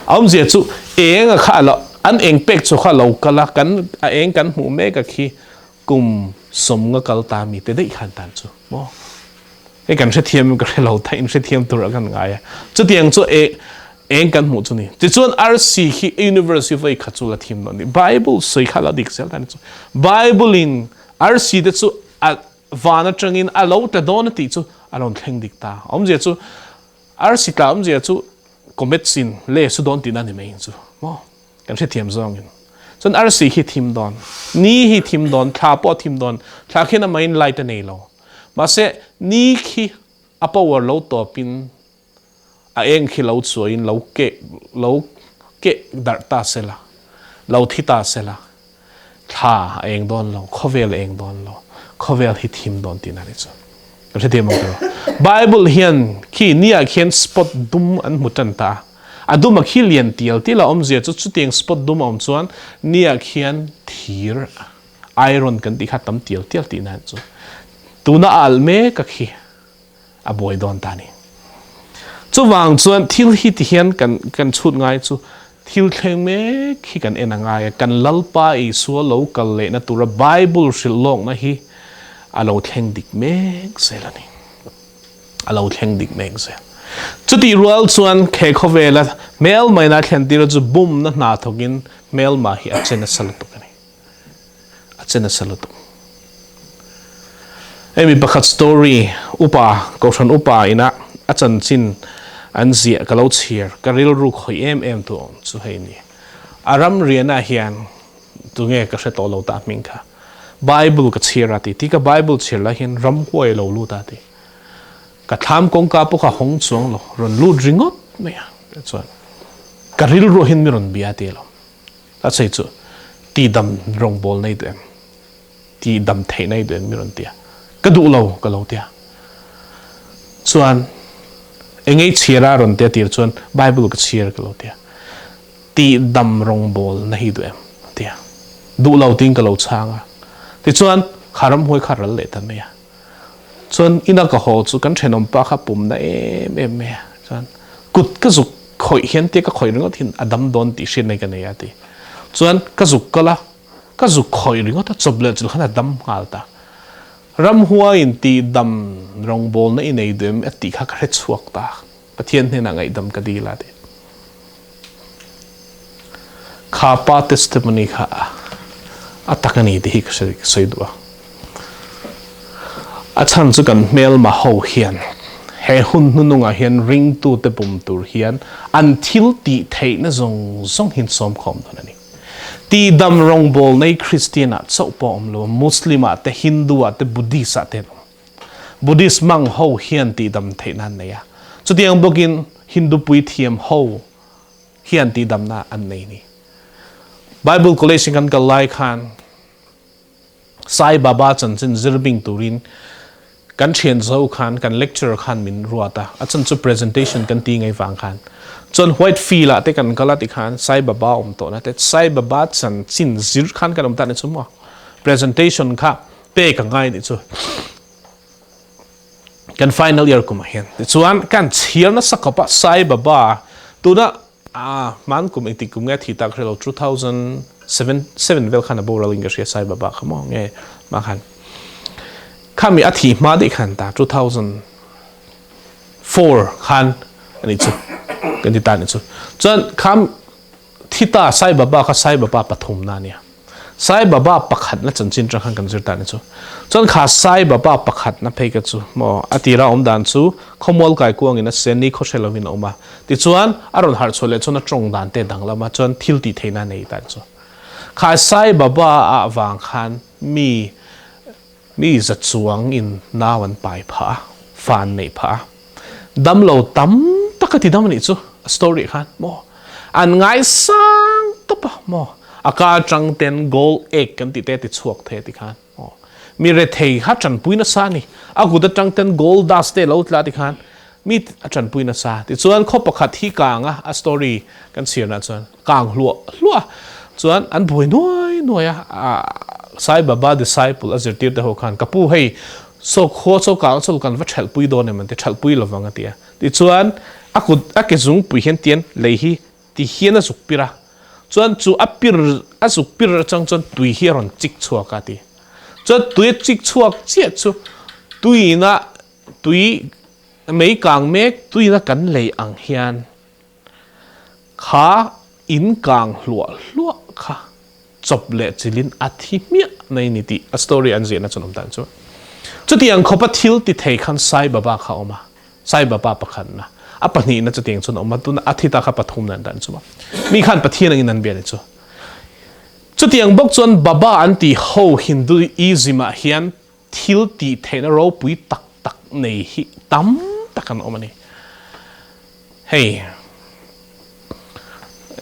A awmzia chu eng a kha lo an eng pek chu kha lo kal a kan a eng kan hmuh mek a khi kum 50 kal ta mi te daih khan tan chu maw? Hei kan hrethiam ka hre lo ta in hrethiam tur a kan ngai a. Chutiang chu e eng kan hmuh chu ni. Tichuan arsi khi universe hi voi khat chu la thim dawn ni. Bible sawi kha la dik zel ta ni chu. Bible in arsi te chu a van atangin a lo tla dawn a tih chu a rawn thleng dik ta. Awmzia chu arsi tla awmzia chu comet sin le su dawn tihna ni mai chu maw kan hrethiam zawngin. Chuan arsi khi thim dawn, ni hi thim dawn, thla pawh a thim dawn, thla khian amahin light a nei lo. Mahse ni khi a power lo tawpin a eng khi lo chuaiin lo keh lo keh darh ta sela, lo thi ta sela, thla a eng dawn lo, khawvel a eng dawn lo, khawvel hi thim dawn tihna ni chu. Ka hrethiam ang tiraw? Bible hian khi ni ah khian spot dum an hmu tan ta a, a dum a khi lian tial tial a awmzia chu chutiang spot dum a awm chuan ni ah khian thir iron kan tih kha tam tial tial tihna chu. Tuna a alh mek a khi. a buai dawn ta ni. Chuvang chuan thil hi ti hian kan kan chhut ngai chu thil thleng mek hi kan en a ngai a, kan Lalpa Isua lo kal lehna tura Bible hrilh lawkna hi a lo thleng dik mek zel a ni. A lo thleng dik mek zel. Chutih rual chuan he khawvela hmelmaina thlen tira chu bumna hna thawkin hmelma hi a che nasa lutuk a ni. A che nasa lutuk. Hei mi pakhat story upa kohhran upa ina a chanchin an ziah ka lo chhiar ka rilru khawih em em tu awm chu hei ni. A ram rianah hian tunge ka hre tawh lo ta hming kha Bible ka chhiar a ti ti ka Bible chhiar lai hian ramhuai a lo lut a ti. Ka thlam kawngka pawh kha hawng chuang lo rawn lut ringawt mai a chuan ka rilru hian mi rawn bia a ti alawm. A chei chu tihdam rawngbâwl nei duh em? Tihdam theih nei duh em mi rawn ti a. Ka duh lo ka lo ti a. Chuan eng ei chhiar a rawn ti a tir chuan Bible ka chhiar ka lo ti a. Tihdam rawngbawlna hi duh em? A ti a. Duh lo tiin ka lo chhang a. Tichuan, kha ramhuai kha ral leh ta mai a. Chuan ina ka haw chu kan thenawm pa kha pumna em em mai a. Chuan kut ka zuk khawih hian tia ka khawih ringawt hian a dam dawn tih hriatna ka nei a ti. Chuan ka zuk kal a, ka zuk khawih ringawt a, chawp leh chilh khan a dam nghal ta. Ramhuaiin tihdam rawngbawlna i nei duh em? A tih kha ka hre chhuak ta. Pathian hnenah ngaihdam ka dil a ti. Kha pa testimony kha a tak a ni tih hi ka sawi duh a. A chhan chu kan hmelma ho hian he hun hnunungah hian ringtute bum tur hian an thil tih theihna zawng zawng hi an sawm khawm dawn a ni. Tihdam rawngbawl nei Kristian ah chauh pawh a awm lo, Muslim ah te, Hindu ah te, Buddhist ah te an awm. Buddhist mang ho hian tihdam theihna an nei a, chutiang bawkin Hindu puithiam ho hian tihdamna an nei ni. Bible College in kan kal lai khan Sai Baba chanchin zir bing turin kan thian zo khan kan lecturer khan min ruat a, a chan chu presentation kan ti ngei vang khan chuan White Field ah te kan kal a ti khan Sai Baba awm tawh na te Sai Baba chanchin zir khan kan awm ta ni chu maw presentation kha Pek a ngai nih chu kan final year kumah hian tichuan kan chhiar nasa khawp a Sai Baba tuna a hman kum engtik kum nge thi tak hrelo 2007 7 vel khan a boral in ka hria Sai Baba kha maw nge ma khan khami a thi hma dei khan ta 2004 khan ani chu kan ti ta ni chu chuan kham thi ta Sai Baba kha Sai Baba pathum na nia Sai Baba pakhatna chanchin atang khan kan zir ta ni chu. Chuan kha Sai Baba pakhatna phei ka chu maw a tira awm dan chu khawmual kai kuangin a sen ni khaw hre lovin a awm a. Tichuan a rawn harh chhuah leh chuan a tawng dan te dang lam a chuan thil tih theihna a nei ta ni chu. Kha Sai Baba ah vang khan mi mi za chuang in nau an pai phah a, fa an neih phah a. Damlo tam tak a ti dam a nih chu a story ah khan maw an ngaisang tawp a maw a ka atang ten gold egg kan tih te a ti chhuak thei a ti khan maw mi rethei kha tanpui nasa a ni a kut atang ten gold dust te lo tla a ti khan mi a tanpui nasa tichuan khaw pakhat hi kang a a story kan chhiar nah chuan kang hluah hluah chuan an buai nuai nuai a Sai Baba disciple a zirtir te ho khan ka pu hei saw khua chaw kang chaw kan va thelh pui dawn em an ti thelh pui lovang a ti a tichuan a kut a ke zung pui hian tian lei hi ti hian a zuk pir a chuan chu a pir a zuk pir atang chuan tui hi a rawn chik chhuak a ti chuan tui a chik chhuak chiah chu tuiin a tui mei kang mek tuiin a kan lei ang hian Kha in kang hluah hluah kha chawp leh chilin a thi hmiah mai ni tih a story an ziahna chuan awm dan chu. Chutiang khawpa thil ti thei khan Sai Baba kha a awm a, Sai Baba pakhatna, a pahnihna chutiang chuan a awm a, tuna a thi ta kha pathumna an dan chu. Mi khan Pathian angin an bia ni chu. Chutiang bawk chuan Baba an tih ho Hinduism ah hian thil tih theihna ropui tak tak nei hi tam tak an awm a ni. Hei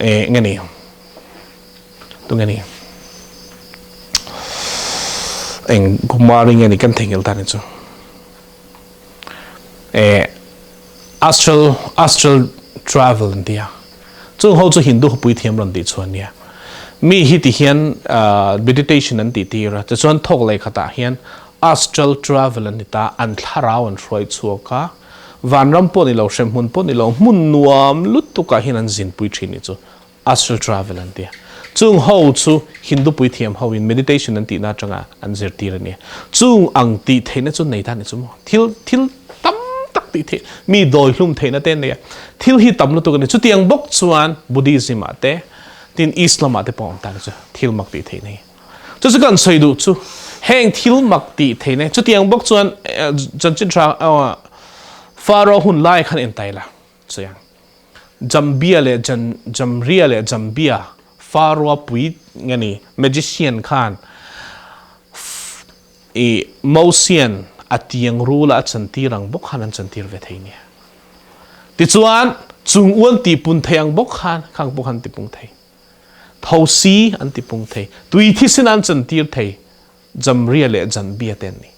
eh nge ni? Tu nge ni? Eng Kumari nge ni kan theihnghilh ta ni chu. Eh astral astral travel an ti a. Chung ho chu Hindu hupui thiam rawn tih chuan nia. Mi hi ti hian meditation an tih tir a, tichuan thawk leh khatah hian astral travel an ni ta, an thlarau an hruai chhuak a, vanram pawh ni lo, hremhmun pawh ni lo, hmun nuam lutuk ah hian an zinpui thin ni chu astral travel an ti a. Chung ho chu Hindu puithiam ho in meditation an tihna atanga an zirtir a nia. Chung ang tih theihna chu nei ta ni chu maw? Thil thil tam tak tih theih, mi dawi hlum theihna te an nei a. Thil hi tam lutuk a ni. Chutiang bawk chuan Buddhism ah te, tin Islam ah te pawh a awm ta ni chu thil mak tih theihna hi. Chu chu kan sawi duh chu heng thil mak tih theihna hi chutiang bawk chuan chanchin tha Pharaoh hun lai khan entai la sawi ang. Jambia leh Jamria leh Jambia Pharaoh pui nge ni magician khan i Mosian a tiang rula a chantir ang bawk khan an chantir ve thei nia. Tichuan chung u an tihpun thei ang bawk khan khang pawh khan an tipung thei. Thosi an tipung thei. Tui thisen an chantir thei. Jamria leh Janbia te an ni.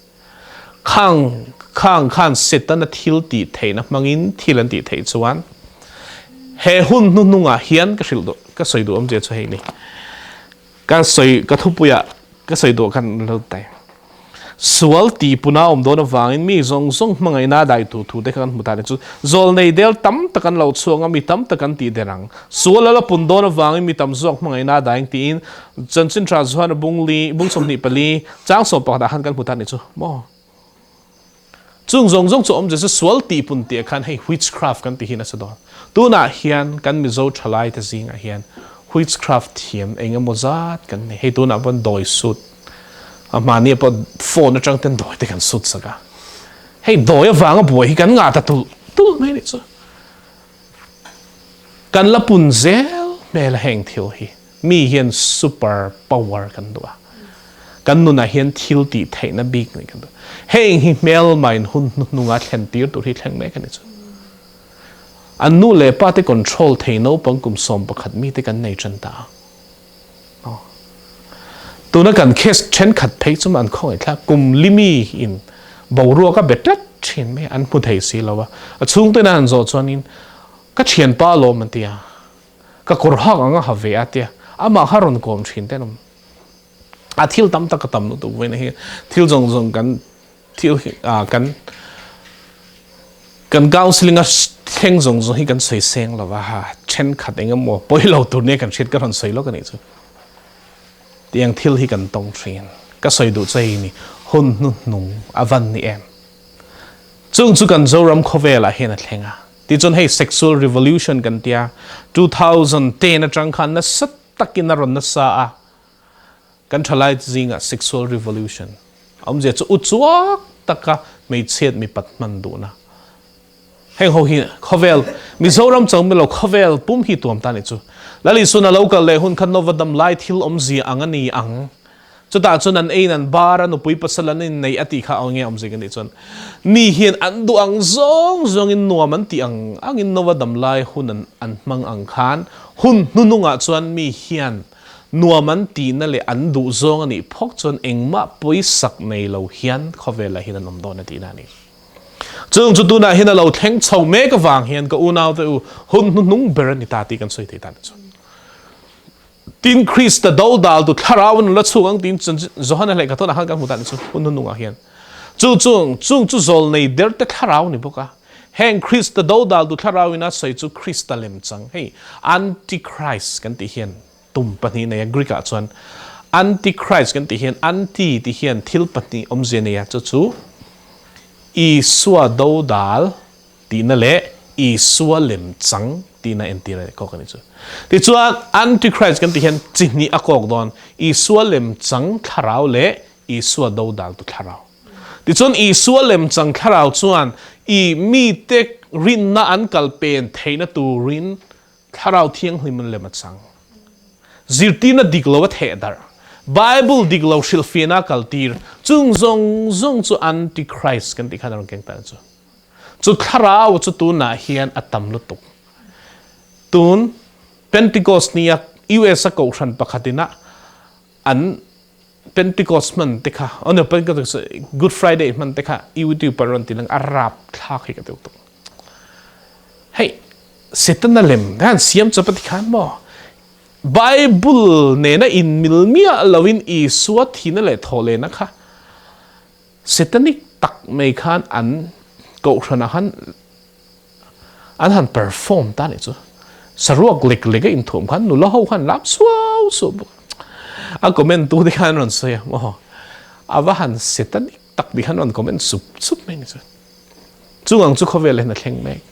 Khang khang khan Setana thil tih theihna hmangin thil an tih theih chuan he hun hnuhnungah hian ka hrilh duh. ka sawi duh awmzia chu hei ni. Ka sawi ka thupuiah ka sawi duh khan lo tai. Sual tih puna awm dawn avangin mi zawng zawng hmangaihna a dai tur thu te kha kan hmu ta ni chu zawlnei del tam tak an lo chhuak a, mi tam tak an tih der ang. Sual a la pun dawn avangin mi tam zawk hmangaihna a dai ang tiin Chanchin Tha Zuhana bung li bung 24 chang 11 ah khan kan hmu ta ni chu maw. Chung zawng zawng chu awmzia chu sual tih pun tih ah khan hei witchcraft kan ti hi nasa dawn. Tunah hian kan Mizo thalai te zingah hian witchcraft thiam eng emaw zat kan nei. Hei tunah pawh dawi sut a hmani ah pawh phone atang ten dawi te kan sut sak a. Hei dawi avanga buai hi kan ngah ta tulh tulh mai nih chu. Kan la pun zel hmel a heng thil hi. Mi hian super power kan duh a. Kan nunah hian thil tih theihna bik nih kan duh. Heng hi hmelmain hun hnuhnunga thlen tir tur hi thleng mek a ni chu. An nu leh pa te control thei naupang kum 11 mi te kan nei tan ta a. Tuna kan case thenkhat phei chu an khawngaihthlak kum limi in boruak a be tlat thin mai an hmu thei si lo a. A chhungten a han zawh chuanin ka thianpa alawm an ti a. Ka kawr hak ang a ha ve a tia amah kha rawn kawm thin te an awm. A thil tam tak a tam lutuk vawiin hi thil zawng zawng kan thil hi kan kan counseling a thleng zawng zawng hi kan sawi seng lo va ha thenkhat eng emaw pawi lo tur nia kan hriat ka rawn sawi lawk a nih chu tiang thil hi kan tawng thin ka sawi duh che hi ni hun hnuhnung a van ni em chung chu kan Zoram khawvelah hian a thleng a tichuan hei sexual revolution kan tia 2010 atang khan nasa takin a rawn nasa a Kan thalai zingah sexual revolution a awmzia chu uchuak taka hmeichhiat mipat hman duhna. Heng ho hi khawvel Mizoram chauh milo khawvel pum hi tuam ta nih chu. Lal Isuan a lo kal leh hun kha Nova dam lai thil awmzia ang a ni ang. Chutah chuan an eiin an bar a, nupui pasal an inneih a tih kha a nge awmzia ka nih chuan mi hian an duh ang zawng zawngin nuam an tih ang angin Nova dam lai hun an an hmang ang khan hun hnunungah chuan mi hian Nuam an tihna leh an duh zawng a nih phawk chuan engmah pawisak nei lo hian khawvelah hian an awm dawn a tihna a ni. Chung chu tunah hian a lo thleng chho mek avang hian ka unaute u hun hnuhnung ber a ni ta tih kan sawi thei ta ni chu. Tin, Krista dodal tu thlarau an la chhuk ang tiin Johana lehkha tawnah khan kan hmu ta ni chu hun hnuhnungah hian. Chu chung chung chu zawlnei derte thlarau ni bawk a. Heng Krista dodal tu thlarau in a sawi chu Krista lemchang. Hei Antichrist kan tih hian tum pahnih nei a, Greek ah chuan Antichrist kan tih hian anti tih hian thil pahnih awmzia nei a, chu chu Isua dodal tihna leh Isua lemchang tihna entir a kawk a ni chu. Tichuan Antichrist kan tih hian chi hnih a kawk dawn, Isua lemchang thlarau leh Isua dodal tu thlarau. Tichuan Isua lemchang thlarau chuan i mite rinna an kal pen theihna turin Thlarau Thianghlim an lem a chang. Zirtirna dik lo a theh darh. Bible dik lo hrilhfiahna a kaltir. Chung zawng zawng chu Antichrist kan tih khan a rawn keng ta chu. Chu thlarau chu tunah hian a tam lutuk. Tun Pentecost nia US a kohhran pakhatin a an Pentecost hman te kha, oh no, Pentecost, Good Friday hman te kha YouTube a rawn ti lang a rap thlak hi ka ti tuk. Hei, Satan a lem han siam chawp a ti khan maw? Bible nena in mil miah loin Isua thina leh thawhlehna kha Satanic tak mai khan an kohhranah khan an han perform ta nih chu. Saruak lek lek a inthuam khan nula ho khan lam suau suau bawk. A comment tu te khan rawn sawi a maw a va han satanic tak ti khan rawn comment sup sup mai ni chu. Chung ang chu khawvel hian a thleng mek.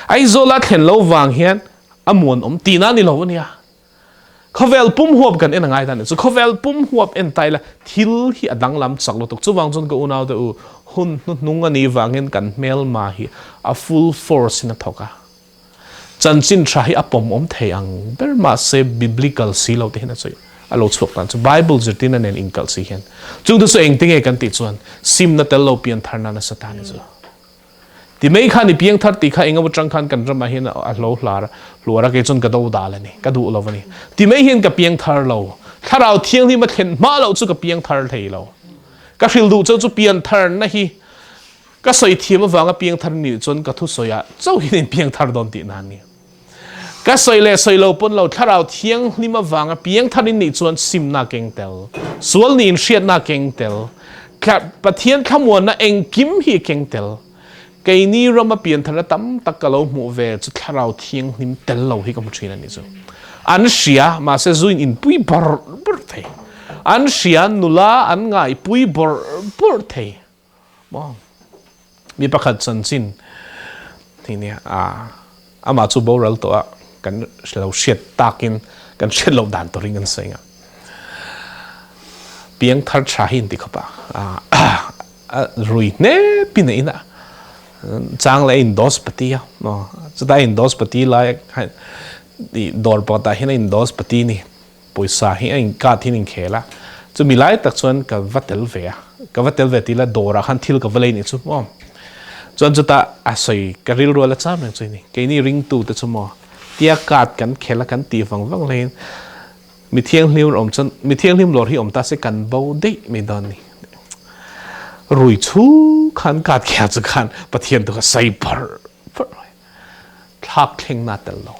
Aizawl a thlen lo vang hian a muan awm tihna ni lo ania. Khawvel pum huap kan en a ngai ta ni chu. Khawvel pum huap en ta ila thil hi a danglam chak lutuk. Chuvang chuan ka unau te u, hun hnuhnung a nih vangin kan hmelma hi a full force in a thawk a. Chanchin tha hi a pawmawm thei ang ber mahse biblical si lo te hian a sawi a lo chhuak tan chu Bible zirtirna nen inkalh si hian. Chungte chu engte nge kan tih chuan simna tel lo pianthar nana Satan hi chu. Ti mai khan i piangthar tih kha engemaw chang khan kan ramah hian a hlo hlar a, hluar a kei chuan ka do dal a ni, ka duh lo a ni. Ti mai hian ka piangthar lo. Thlarau Thianghlim a thlen hma loh chu ka piangthar thei lo. Ka hrilh duh chauh chu piantharna hi ka sawi thiam avanga piangthar nih chuan ka thusawiah chauh hian in piangthar dawn tihna a ni. Ka sawi leh sawi lo pawn lo Thlarau Thianghlim avanga piangthar in nih chuan simna keng tel, sual niin hriatna keng tel, Pathian thlamuanna engkim hi keng tel. Keini rama piantharna tam tak ka lo hmuh ve chu Thlarau Thianghlim tel lo hi ka hmu thin a ni chu. An hria, mahse zuin inpui bawrh bawrh thei. An hria, nula an ngaihpui bawrh bawrh thei. Maw? Mi pakhat chanchin hi nia, a amah chu boral tawh a, kan lo hriat takin kan hriat loh dan turin kan sawi nga. Piangthar tha hi inti khawp a, a rui hnep in a in a, chang leh a in dos pati a, maw? Chutah a in dos pati lai khan dawr pakhatah hian a in dos pati ni. Pawisa hi a inkat hian inkhel a, chumi lai tak chuan ka va tel ve a, ka va tel ve tih la dawrah khan thil ka va lei nih chu maw. Chuan chutah a sawi ka rilru a la cham reng chu ni, keini ringtu te chu maw tia kat kan khel a kan tih vang vang laiin mi thianghlim awm chuan mi thianghlim lawr hi awm ta se kan bo daih mai dawn ni. Rui chhu khan kat khel chu khan Pathian tu kha sawi pharh pharh mai, thlak thleng na tel lo.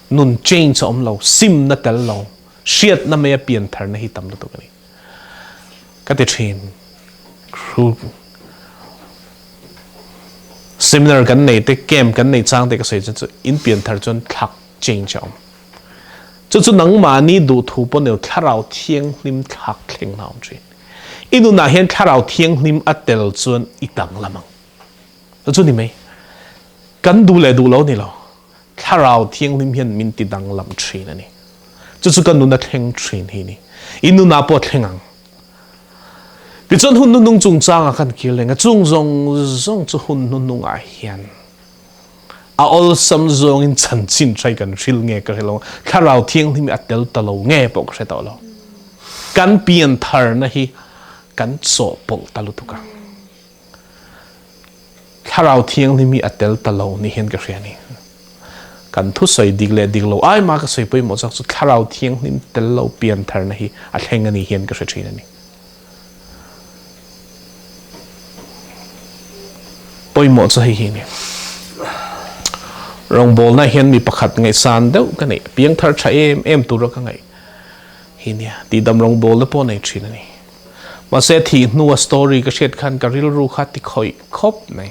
Nun change a awm lo, simna tel lo, hriatna mai a pian tharna hi tam lutuk a ni. Ka ti thin. Seminar kan nei te, camp kan nei chang te ka sawi chuan chu in pian thar chuan thlak change a awm. Chu chu nangmahni duhthu pawh nilo thlarau thianghlim thlak thleng na awm thin. I nunah hian thlarau thianghlim a tel chuan i danglam ang. Chu chu ni mai. Kan duh leh duh lo ni lo. Thlarau Thianghlim hian min ti danglam thin a ni. Chu chu ka nun a thleng thin hi ni. I nunah pawh a thleng ang. Tichuan hun hnuhnung chungchangah khan kir leng a, chung zawng zawng chu hun hnuhnungah hian a awlsam zawngin chanchin hrai kan hril nge ka hre lo, Thlarau Thianghlim hi a tel ta lo nge pawh ka hre tawh lo. Kan piantharna hi kan chawhpawlh ta lutuk a. Thlarau Thianghlim hi a tel ta lo ni hian ka hria a ni. Kan thusawi dik leh dik lo ai mah ka sawi pawimawh chak chu Thlarau Thianghlim tel lo piantharna hi a thleng a ni hian ka hre thin a ni. Pawimawh chu hei hi a ni. Rawngbawlna hian mi pakhat ngaihsan deuh ka neih, piangthar tha em em tura ka ngaih hi nia. Tihdam rawngbawlna pawh nei thin a ni. Mahse thih hnua story ka hriat khan ka rilru kha ti khawih khawp mai.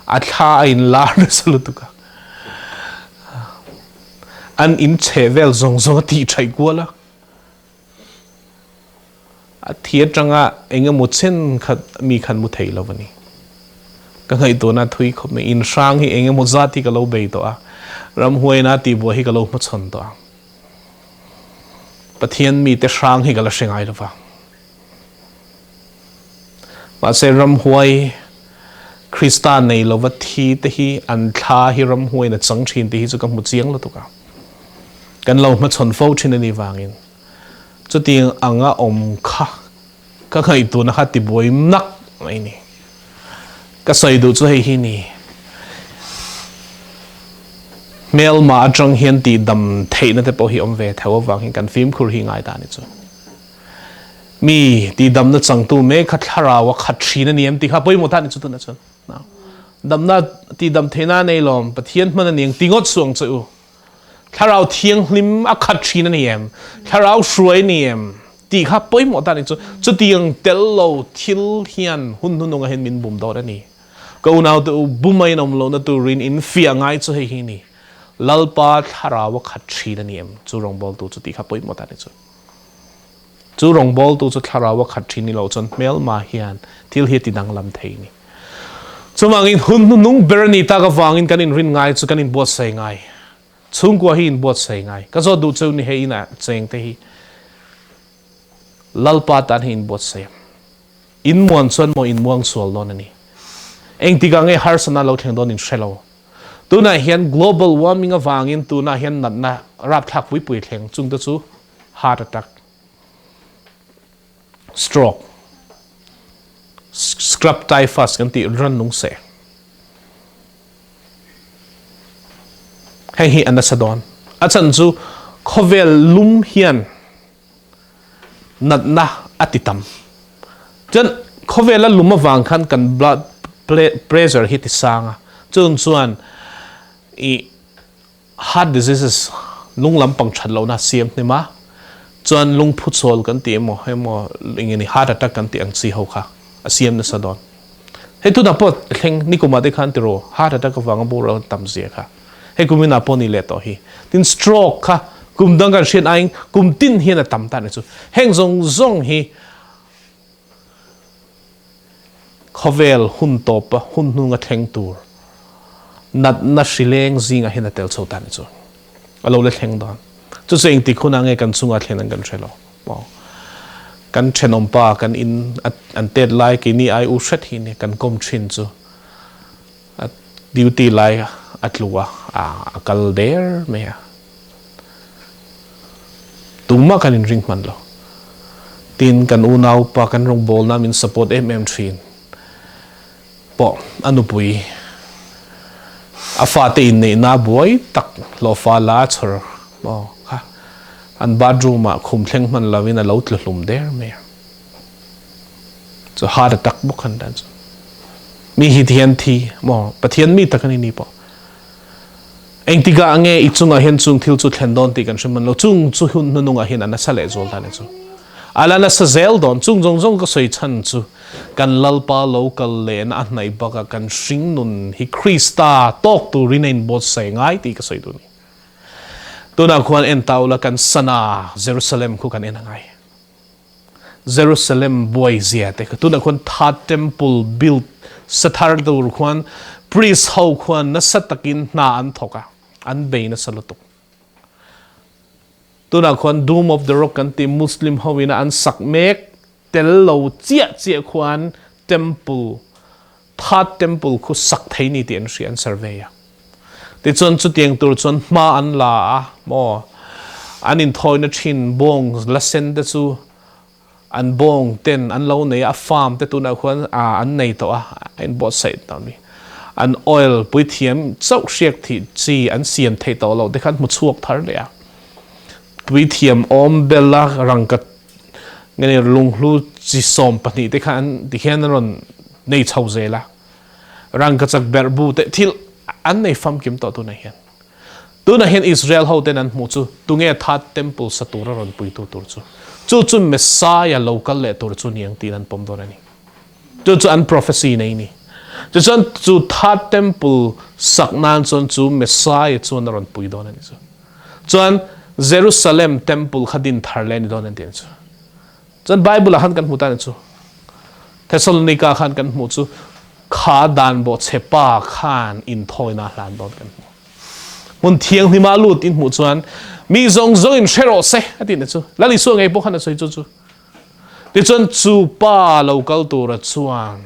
A thla a in lar nasa lutuk a. An in chhe vel zawng zawng a tih thaih kual a. A thi atanga engemaw chen khat mi khan mu thei lo a ni. Ka ngaihtuahna thui khawp mai. In hrang hi engemaw zat hi ka lo bei tawh a. Ramhuaina tihbuai hi ka lo hmachhawn tawh a. Pathian mite hrang hi ka la hre ngai lova. Mahse ramhuai Krista nei lova thi te hi an thla hi ramhuaiin a chang thin tih hi chu ka hmu chiang lutuk a. Kan lo hmachhawn fo thin a nih vangin chutiang anga awm kha Ka ngaihtuahna kha tibuai nak mai ni. Ka sawi duh chu hei hi ni. Hmelma atang hian tihdam theihna te pawh hi awm ve tho avang hian kan fimkhur hi ngai ta ni chu. Mi tihdamna changtu mek kha thlarau a khat thin a ni em tih kha pawimawh ta ni chu tunah chuan. Damna tihdam theihna a nei lawm, Pathian hman a ni ang ti ngawt suh ang che u. Thlarau Thianghlim a khat thin a ni em? Thlarau hruai a ni em? Tih kha pawimawh ta ni chu. Chutiang tel lo thil hian hun hnunungah hian min bum dawn a ni. Ka unaute u, bum a inawm lohna turin in fiah ngai chu hei hi a ni. Lalpa Thlarau a khat thin a ni em? Chu rawngbawltu chu tih kha pawimawh ta ni chu. Chu rawngbawltu chu Thlarau a khat thin ni lo chuan hmelma hian thil hi a tidanglam thei a ni. Chuvangin hun hnuhnung ber a nih tak avangin kan inrin ngai chu kan inbuatsaih ngai. Chhungkua hi inbuatsaih ngai. Ka zawt duh cheu ni hei inah cheng te hi Lalpa tan hi inbuatsaih ang. In muan chuan maw in muang sual dawn a ni. Engtikah nge harsatna lo thleng dawn in hre lo. Tunah hian global warming avangin tunah hian natna rapthlak pui pui thleng chungte chu heart attack, stroke, scrub typhus kan tih rannung seh. Heng hi a nasa dawn. A chhan chu khawvel lum hian natna a ti tam. Chuan khawvela lum avang khan kan blood pressure hi ti sang a. Chung chuan. I heart diseases lung lampang that lohna siam hnem a, chuan lungphu chawl kan tih emaw emaw eng nge ni heart attack kan tih ang chi ho kha a siam nasa dawn. Hei tunah pawh thleng nikumah te khan tiraw heart attack avanga boral an tam zia kha hei kuminah pawh ni leh tawh hi. Tin stroke kha kum dang kan hriat aiin kum tin hian a tam ta a ni chu. Heng zawng zawng hi Khawvel hun tawpa hun hnunga thleng tur natna hrileng zingah hian a tel chho ta ni chu a lo la thleng dawn. Chu chu engtik hunah nge kan chunga thlen an kan hre lo maw? Kan thenawmpa kan in an tet lai keini ai u hret hi nia kan kawm thin chu a duty lai a tlu a, a kal der mai a. Tumah kan inring hman lo. Tin, kan unaupa kan rawngbawlna min support em em thin pawh a nupui a fate inneihna buai tak hlawhfa la a chhawr maw kha an bathroom ah khum thleng hman lovin a lo tlu hlum der mai a. Chu heart attack bawk han dan chu. Mi hi ti hian thi maw Pathian mi tak a ni ni pawh. Engtikah nge i chungah hian chung thil chu thlen dawn tih kan hre hman lo. Chung chu hun hnunungah hian a nasa leh zual ta ni chu. A la nasa zel dawn. Chung zawng zawng ka sawi chhan chu kan Lalpa lo kal lehna a hnaih bakah kan hringnun hi Krista tawk turin a inbuatsaih ngai tih ka sawi duh a ni. Tunah khuan en ta ula kan sana Jerusalem khu kan en a ngai. Jerusalem buai zia te kha tunah khuan Third Temple build sa thar tur khuan priest ho khuan nasa takin hna an thawk a, an bei nasa lutuk. Tunah khuan Dome of the Rock kan ti Muslim ho ina an sak mek tel lo chiah chiah khuan temple Third Temple khu sak thei ni tih an hria an survey a. Tichuan chutiang tur chuan hma an la a maw an inthawina thin bawng la sen te chu an bawng ten an lo nei a, a farm te tunah khuan an nei tawh a, a inbuatsaih tawh a ni. An oil puithiam chauh hriak thih chi an siam theih tawh loh te kha an hmu chhuak thar leh a. Puithiam awm bela rangka nge ni lunghlu chi 12 te kha an tikhian an rawn nei chho zel a. Rangkachak berhbu te thil an nei famkim tawh tunah hian. Tunah hian Israel ho ten an hmuh chu tunge Third Temple sa tura rawn puitu tur chu. Chu chu Messiah lo kal leh tur chu niang tiin an pawm dawn a ni. Chu chu an prophecy nei ni. Tichuan chu Third Temple sak nan chuan chu Messiah chuan a rawn pui dawn a ni chu. Chuan Jerusalem Temple kha din thar leh a ni dawn an ti ang chu. Chuan Bible ah khan kan hmu ta ni chu. Thessalonica khan kan hmuh chu kha dan bawhchhe pa khan inthawina hlan dawn kan hmu. Hmun thianghlim ah lut in hmuh chuan mi zawng zawng in hre rawh se a ti na chu. Lal Isua ngei pawh khan a sawi chu chu. Tichuan chu pa lo kal tura chuan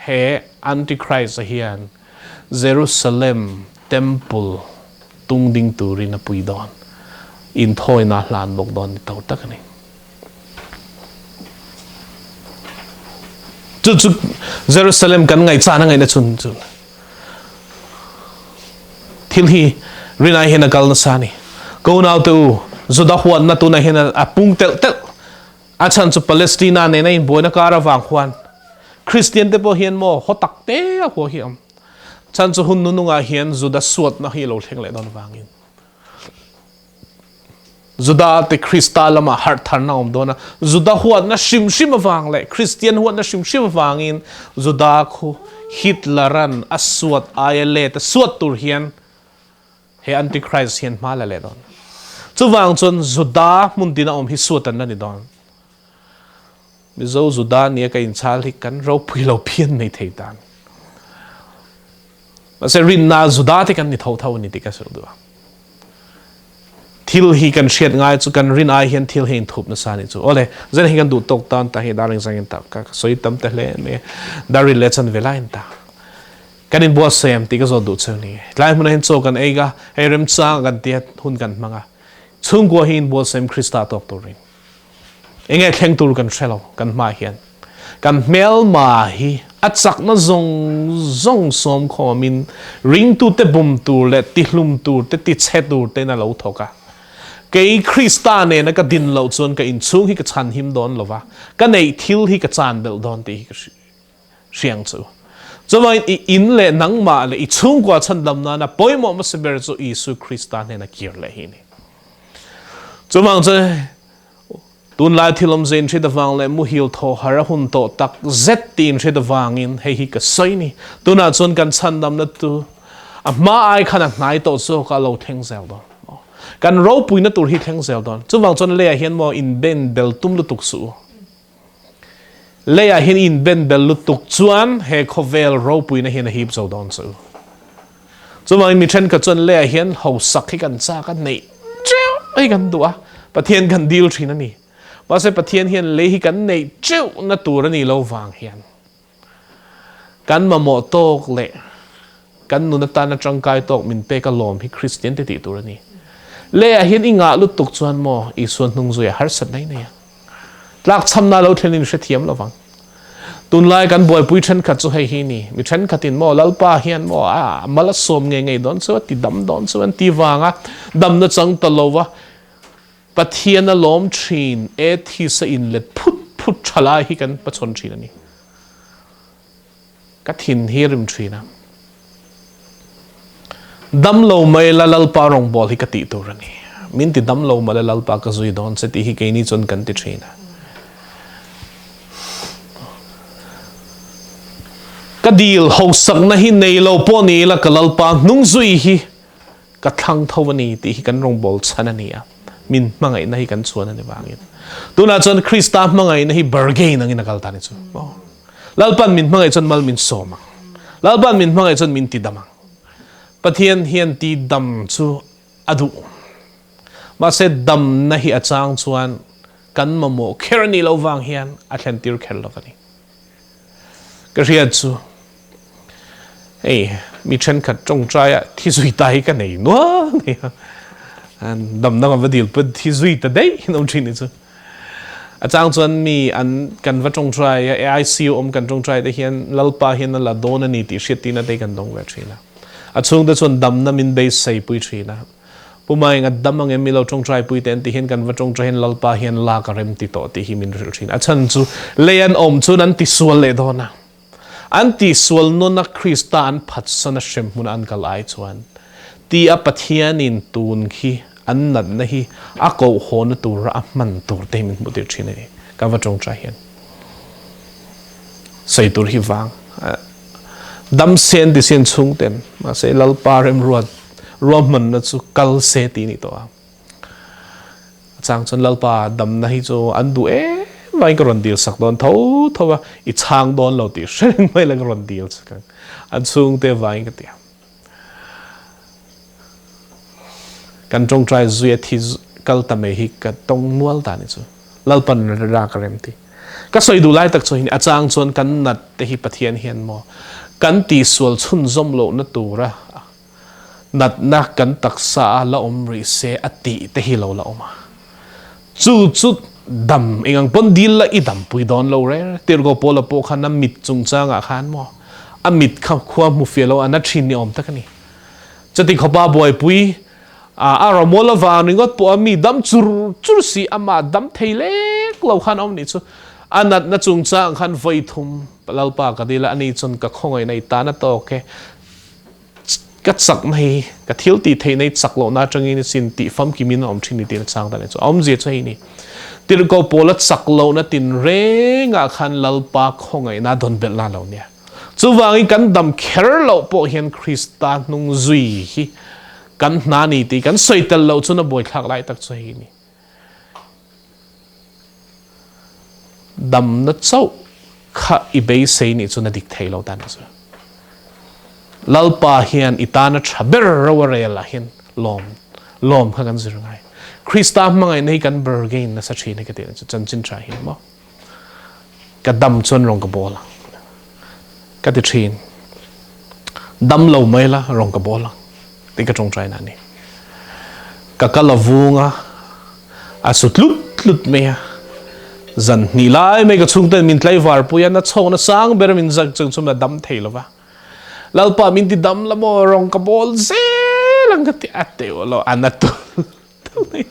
He Antichrist-a hian Jerusalem Temple tung ding turin a pui dawn, inthawina hlan bawk dawn ni to tak a ni. Chu chu Jerusalem kan ngaihchan a ngaihna chhun chu thil hi rinai hian a kal nasa a ni. Ka unaute u, Juda huatna tunah hian a pung telh telh. A chhan chu Palestina nena inbuaina kar avang khuan Kristian te pawh hian maw haw tak te a huah hi a awm. Chhan chu hun nunungah hian Juda suatna hi a lo thleng leh dawn avangin Juda te Krista lamah harh tharna a awm dawn a, Juda huatna hrim hrim avang leh Kristian huatna hrim hrim avangin Juda khu Hitler-a'n a suat aia let a suat tur hian He Antichrist hian hma la leh dawn. Chuvang chuan Juda hmun tina awm hi suat an la ni dawn. Mizo Juda nia ka inchhal hi kan ropui lo phian mai thei tan. Mahse rinna Juda te kan ni tho tho a ni tih ka hrilh duh a. Thil hi kan hriat ngai chu kan rin ai hian thil hi inthup nasa ni chu. Awle, zan hi kan duh tawk tan ta hi daring zangin ta ka sawi tam te hle mai. Darin leh chan ve lain ta. Kan inbuatsaih em tih ka zawt duh cheu ni. Tlai hmunah hian chaw kan ei ka, hei remchang kan tia hun kan hmang a. Chhungkua hi inbuatsaih em Krista tawk turin. Enge thleng tur kan hre lo kan hmaah hian. Kan hmelma hi a chakna zawng zawng sawm khawmin ringtute bum tur leh tihlum tur te tichhe tur tein a lo thawk a. Kei Krista nena ka din loh chuan ka inchhung hi ka chhanhim dawn lo va, ka neih thil hi ka chan belh dawn tih hi ka hria. Hriang chu. Chuvangin i in leh nangmah leh i chhungkua chhandam nana pawimawh hmasa ber chu Isu Krista hnena kir leh hi a ni. Chuvang chu tunlai thil awmze inhriat avang leh muhil thaw har a hun tawh tak zet tih inhriat avangin hei hi ka sawi ni. Tunah chuan kan chhandamna tu a hma ai khan a hnai tawh zawk a lo thleng zel dawn. Kan ropuina tur hi thleng zel dawn. Chuvang chuan leiah hian maw inben bel tum lutuk suh u. Leiah hian inben bel lutuk chuan he khawvel ropuina hian a hip zo dawn che u. Chuvangin mi thenkhat chuan leiah hian hausak hi kan chak a, neih teuh hi kan duh a, Pathian kan dil thin a ni. Mahse Pathian hian lei hi kan neih teuhna tur a nih lo vang hian Kan mamawh tawk leh kan nun atana tangkai tawk min pek a lawm hi Kristian te tih tur a ni. Leiah hian i ngah lutuk chuan maw Isua hnung zui a harsat mai nei a. Tlakchhamna lo thlen in hrethiam lo vang. Tunlai kan buaipui thenkhat chu hei hi ni. Mi thenkhatin maw Lalpa hian maw a mal a sawm ngei ngei dawn chu a ti dam dawn chu an ti vang a, damna chang ta lo va Pathian a lawm thin e thisa in let phut phut tha lai hi kan hmachhawn thin a ni. Ka thin hi rim thin a. Dam lo mai la Lalpa rawngbawl hi ka tih tur a ni. Min ti dam lo mah la Lalpa ka zui dawn che tih hi keini chuan kan ti thin a. Ka dil hosakna hi nei lo pawh ni ila ka Lalpa hnung zui hi Ka thlang tho a ni tih hi kan rawngbâwl chhan a ni a, min hmangaihna hi kan chhuan a ni vangin. Tunah chuan Krista hmangaihna hi bargain angin a kal ta a ni chu. Aw. Lalpan min hmangaih chuan mal min sawm ang. Lalpan min hmangaih chuan min tidam ang. Pathian hian tidam chu a duh. Mahse damna hi a chang chuan kan mamawh kher a nih loh vang hian a thlentir kher lo a ni. Ka hriat chu hei mi thenkhat tawngtai ah thi zui ta hi ka nei nual mai a, damna kan va dil pawn thi zui ta daih in awm thin hi chu. A chang chuan mi an kan va tawngtai a AICU awm kan tawngtai te hian Lalpa hian a la dawn a ni tih hriat tina te kan dawng ve thin a. A chhungte chuan damna min beisei pui thin a. Pu Maing a dam ang em mi lo tawngtai pui te an ti hian kan va tawngtai hian Lalpa hian lak a rem ti tawh tih hi min hrilh thin. A chhan chu lei an awm chuan an tisual leh dawn a. An tisual nun a Krista an phatsan a hremhmun a an kal ai chuan ti a Pathianin tun khi an natna hi a kohhawna tura a hman tur te hi min hmuh tir thin a ni. Kan va tawngtai hian sawi tur hi vang. Dam sen ti sin chhung ten mahse Lalpa remruat ruahmanna chu kal se tih a ni tawh a. A chang chuan Lalpa damna hi chu an duh em vangin ka rawn dil sak dawn tho tho a, i chhang dawn lo tih hre reng mai la ka rawn dil sak ang. An chhungte vangin ka ti a. Kan tawngtai zuia thi kal ta mai hi ka tawng nual ta ni chu. Lalpan ra ka rem ti. Ka sawi duh lai tak chu hi a chang chuan kan nat te hi Pathian hian maw kan tihsual chhunzawm lohna tura natna kan taksa a la awm rih se a tih te hi lo la awm a. Chu chu dam eng ang pawn dil la i dampui dawn lo reng. Tirhkoh Paula pawh khan a mit chungchangah khan maw a mit kha khua hmu fiah lo a na thin ni awm tak a ni. Chuti khawpa buaipui a ramual avang ringawt pawh a mi dam chur chur si amah dam thei lek lo khan a awm nih chu. A natna chungchang khan vawi thum Lalpa ka dil a, ani chuan ka khawngaihna i tan a tawk e. Ka chakna hi ka thil tih theihna i chak lohna atangin i sin tih famkimin a awm thin ni tiin a chang dan chu. A awmzia chu hei ni. Tirhkoh Paula chak lohna tinrengah khan Lalpa khawngaihna a dawn belhna a lo nia. Chuvangin kan dam kher loh pawh hian Krista hnung zui hi kan hna ni tih kan sawi tel loh chuan a buaithlak lai tak chu hei ni. Damna chauh kha i beisei nih chuan a dik thei lo tan chu. Lalpa hian i tana tha ber ro a rel ah hian lawm lawm kha kan zir ngai. Krista hmangaihna hi kan bargain nasa thin hi ka ti chu chanchin tha hi maw. Ka dam chuan rawng ka bawl ang ka ti thin. Dam lo mai la rawng ka bawl ang tih ka tawngtai na a ni. Ka kal a vung a, a su tlut tlut mai a. Zan hnih lai mai ka chhungten min tlaivar pui a, na chhawkna sang ber min zak chung chuan a dam thei lo va. Lalpa min ti dam la maw rawng ka bawl zel ang ka ti a teuh lo a na tul tul mai.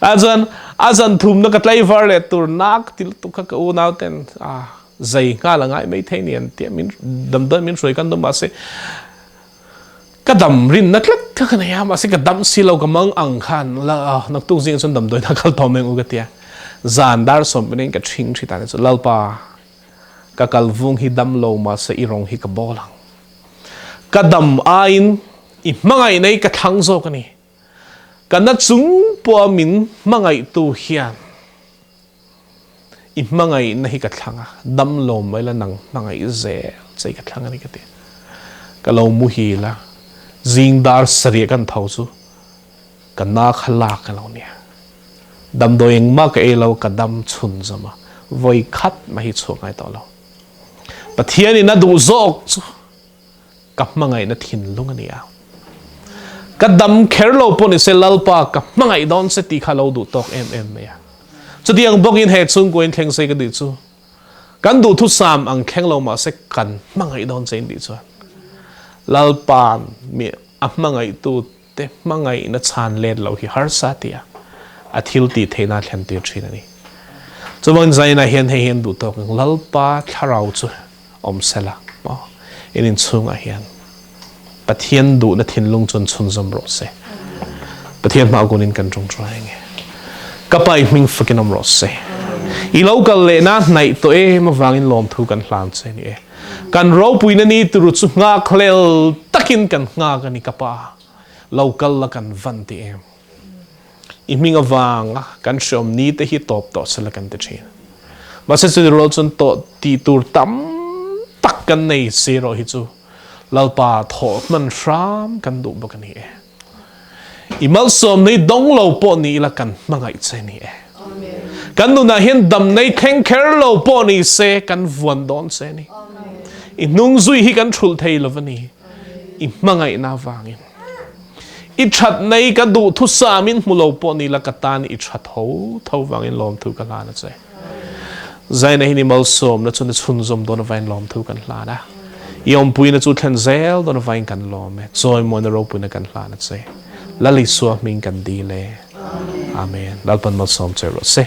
A chuan a zan thumna ka tlaivar leh tur nak ti lutuk kha ka unau ten a. Zai nghal a ngai mai thei ni an tia min damdawi min hruai kan tum mahse ka dam rinna tlat kha ka nei a mahse ka dam si lo ka mang ang khan la naktuk zing chuan damdawi na kal tawh mai ang u ka tia zan dar sawm in ka ṭhing ṭhi ta ni chu Lalpa ka kal vung hi dam lo mahse i rawng hi ka bawl ang ka dam aiin i hmangaih nei ka thlang zawk a ni ka na chung pawha min hmangaihtu hian I hmangaihna hi ka thlang a, damlo mai la nang hmangaih zel che hi ka thlang a ni ka ti. Ka lo muhil a, zing dar sarih kan tho chu ka na kha lak a lo nia. Damdawi engmah ka ei lo, ka dam chhun zawm a, vawi khat mah hi chhuak ngai tawh lo. Pathianin a duh zawk chu ka hmangaihna thinlung a ni a. Ka dam kher lo pawh nise Lalpa ka hmangaih dawn che tih kha lo duh tawk em em mai a. Chutiang bawkin he chhungkua in thleng sei ka tih chu kan duhthusam ang thleng lo mahse kan hmangaih dawn che in tih chuan Lalpa'n mi a hmangaihtu te hmangaihna chhan let loh hi harsa tia a thil tih theihna a thlen tir thin a ni. Chuvangin Zaina hian hei hi an duh tawk ang, Lalpa thlarau chu awm sela maw in inchhungah hian Pathian duhna thinlung chuan chhunzawm rawh se. Pathian hma kunin kan tawngtai ange. Ka pa i hming fakin awm rawh se. I lo kal lehna hnaih tawh em avangin lawmthu kan hlan che ni e. Kan ropuina ni turu chu nghakhlel takin kan nghak a ni ka pa. Lo kal la kan van ti em. I hming avanga kan hreawm ni te hi tawp tawh sela kan ti thin. Mahse chutih rual chuan tawh tih tur tam tak kan nei si erawh hi chu Lalpa thawh hman hram kan duh bawk a ni e. I malsawmna hi dawng lo pawh ni ila kan hmangaih che ni e. Kan nunah hian dam nei thleng kher lo pawh ni se kan vuan dawn che ni. I hnung zui hi kan thulh thei lo va ni. I hmangaihna avangin. I that nei ka duh thusam in hmu lo pawh ni la ka tan i tha tho tho vangin lawmthu ka hlan a che. Zaina hi ni malsawmna chu na chhunzawm dawn avain lawmthu kan hlan a. I awmpuina chu thlen zel dawn avain kan lawm e. Chawimawina ropuina kan hlan a che. Lal Isua hming kan dil e. Amen. Lalpan malsawm che rawh se.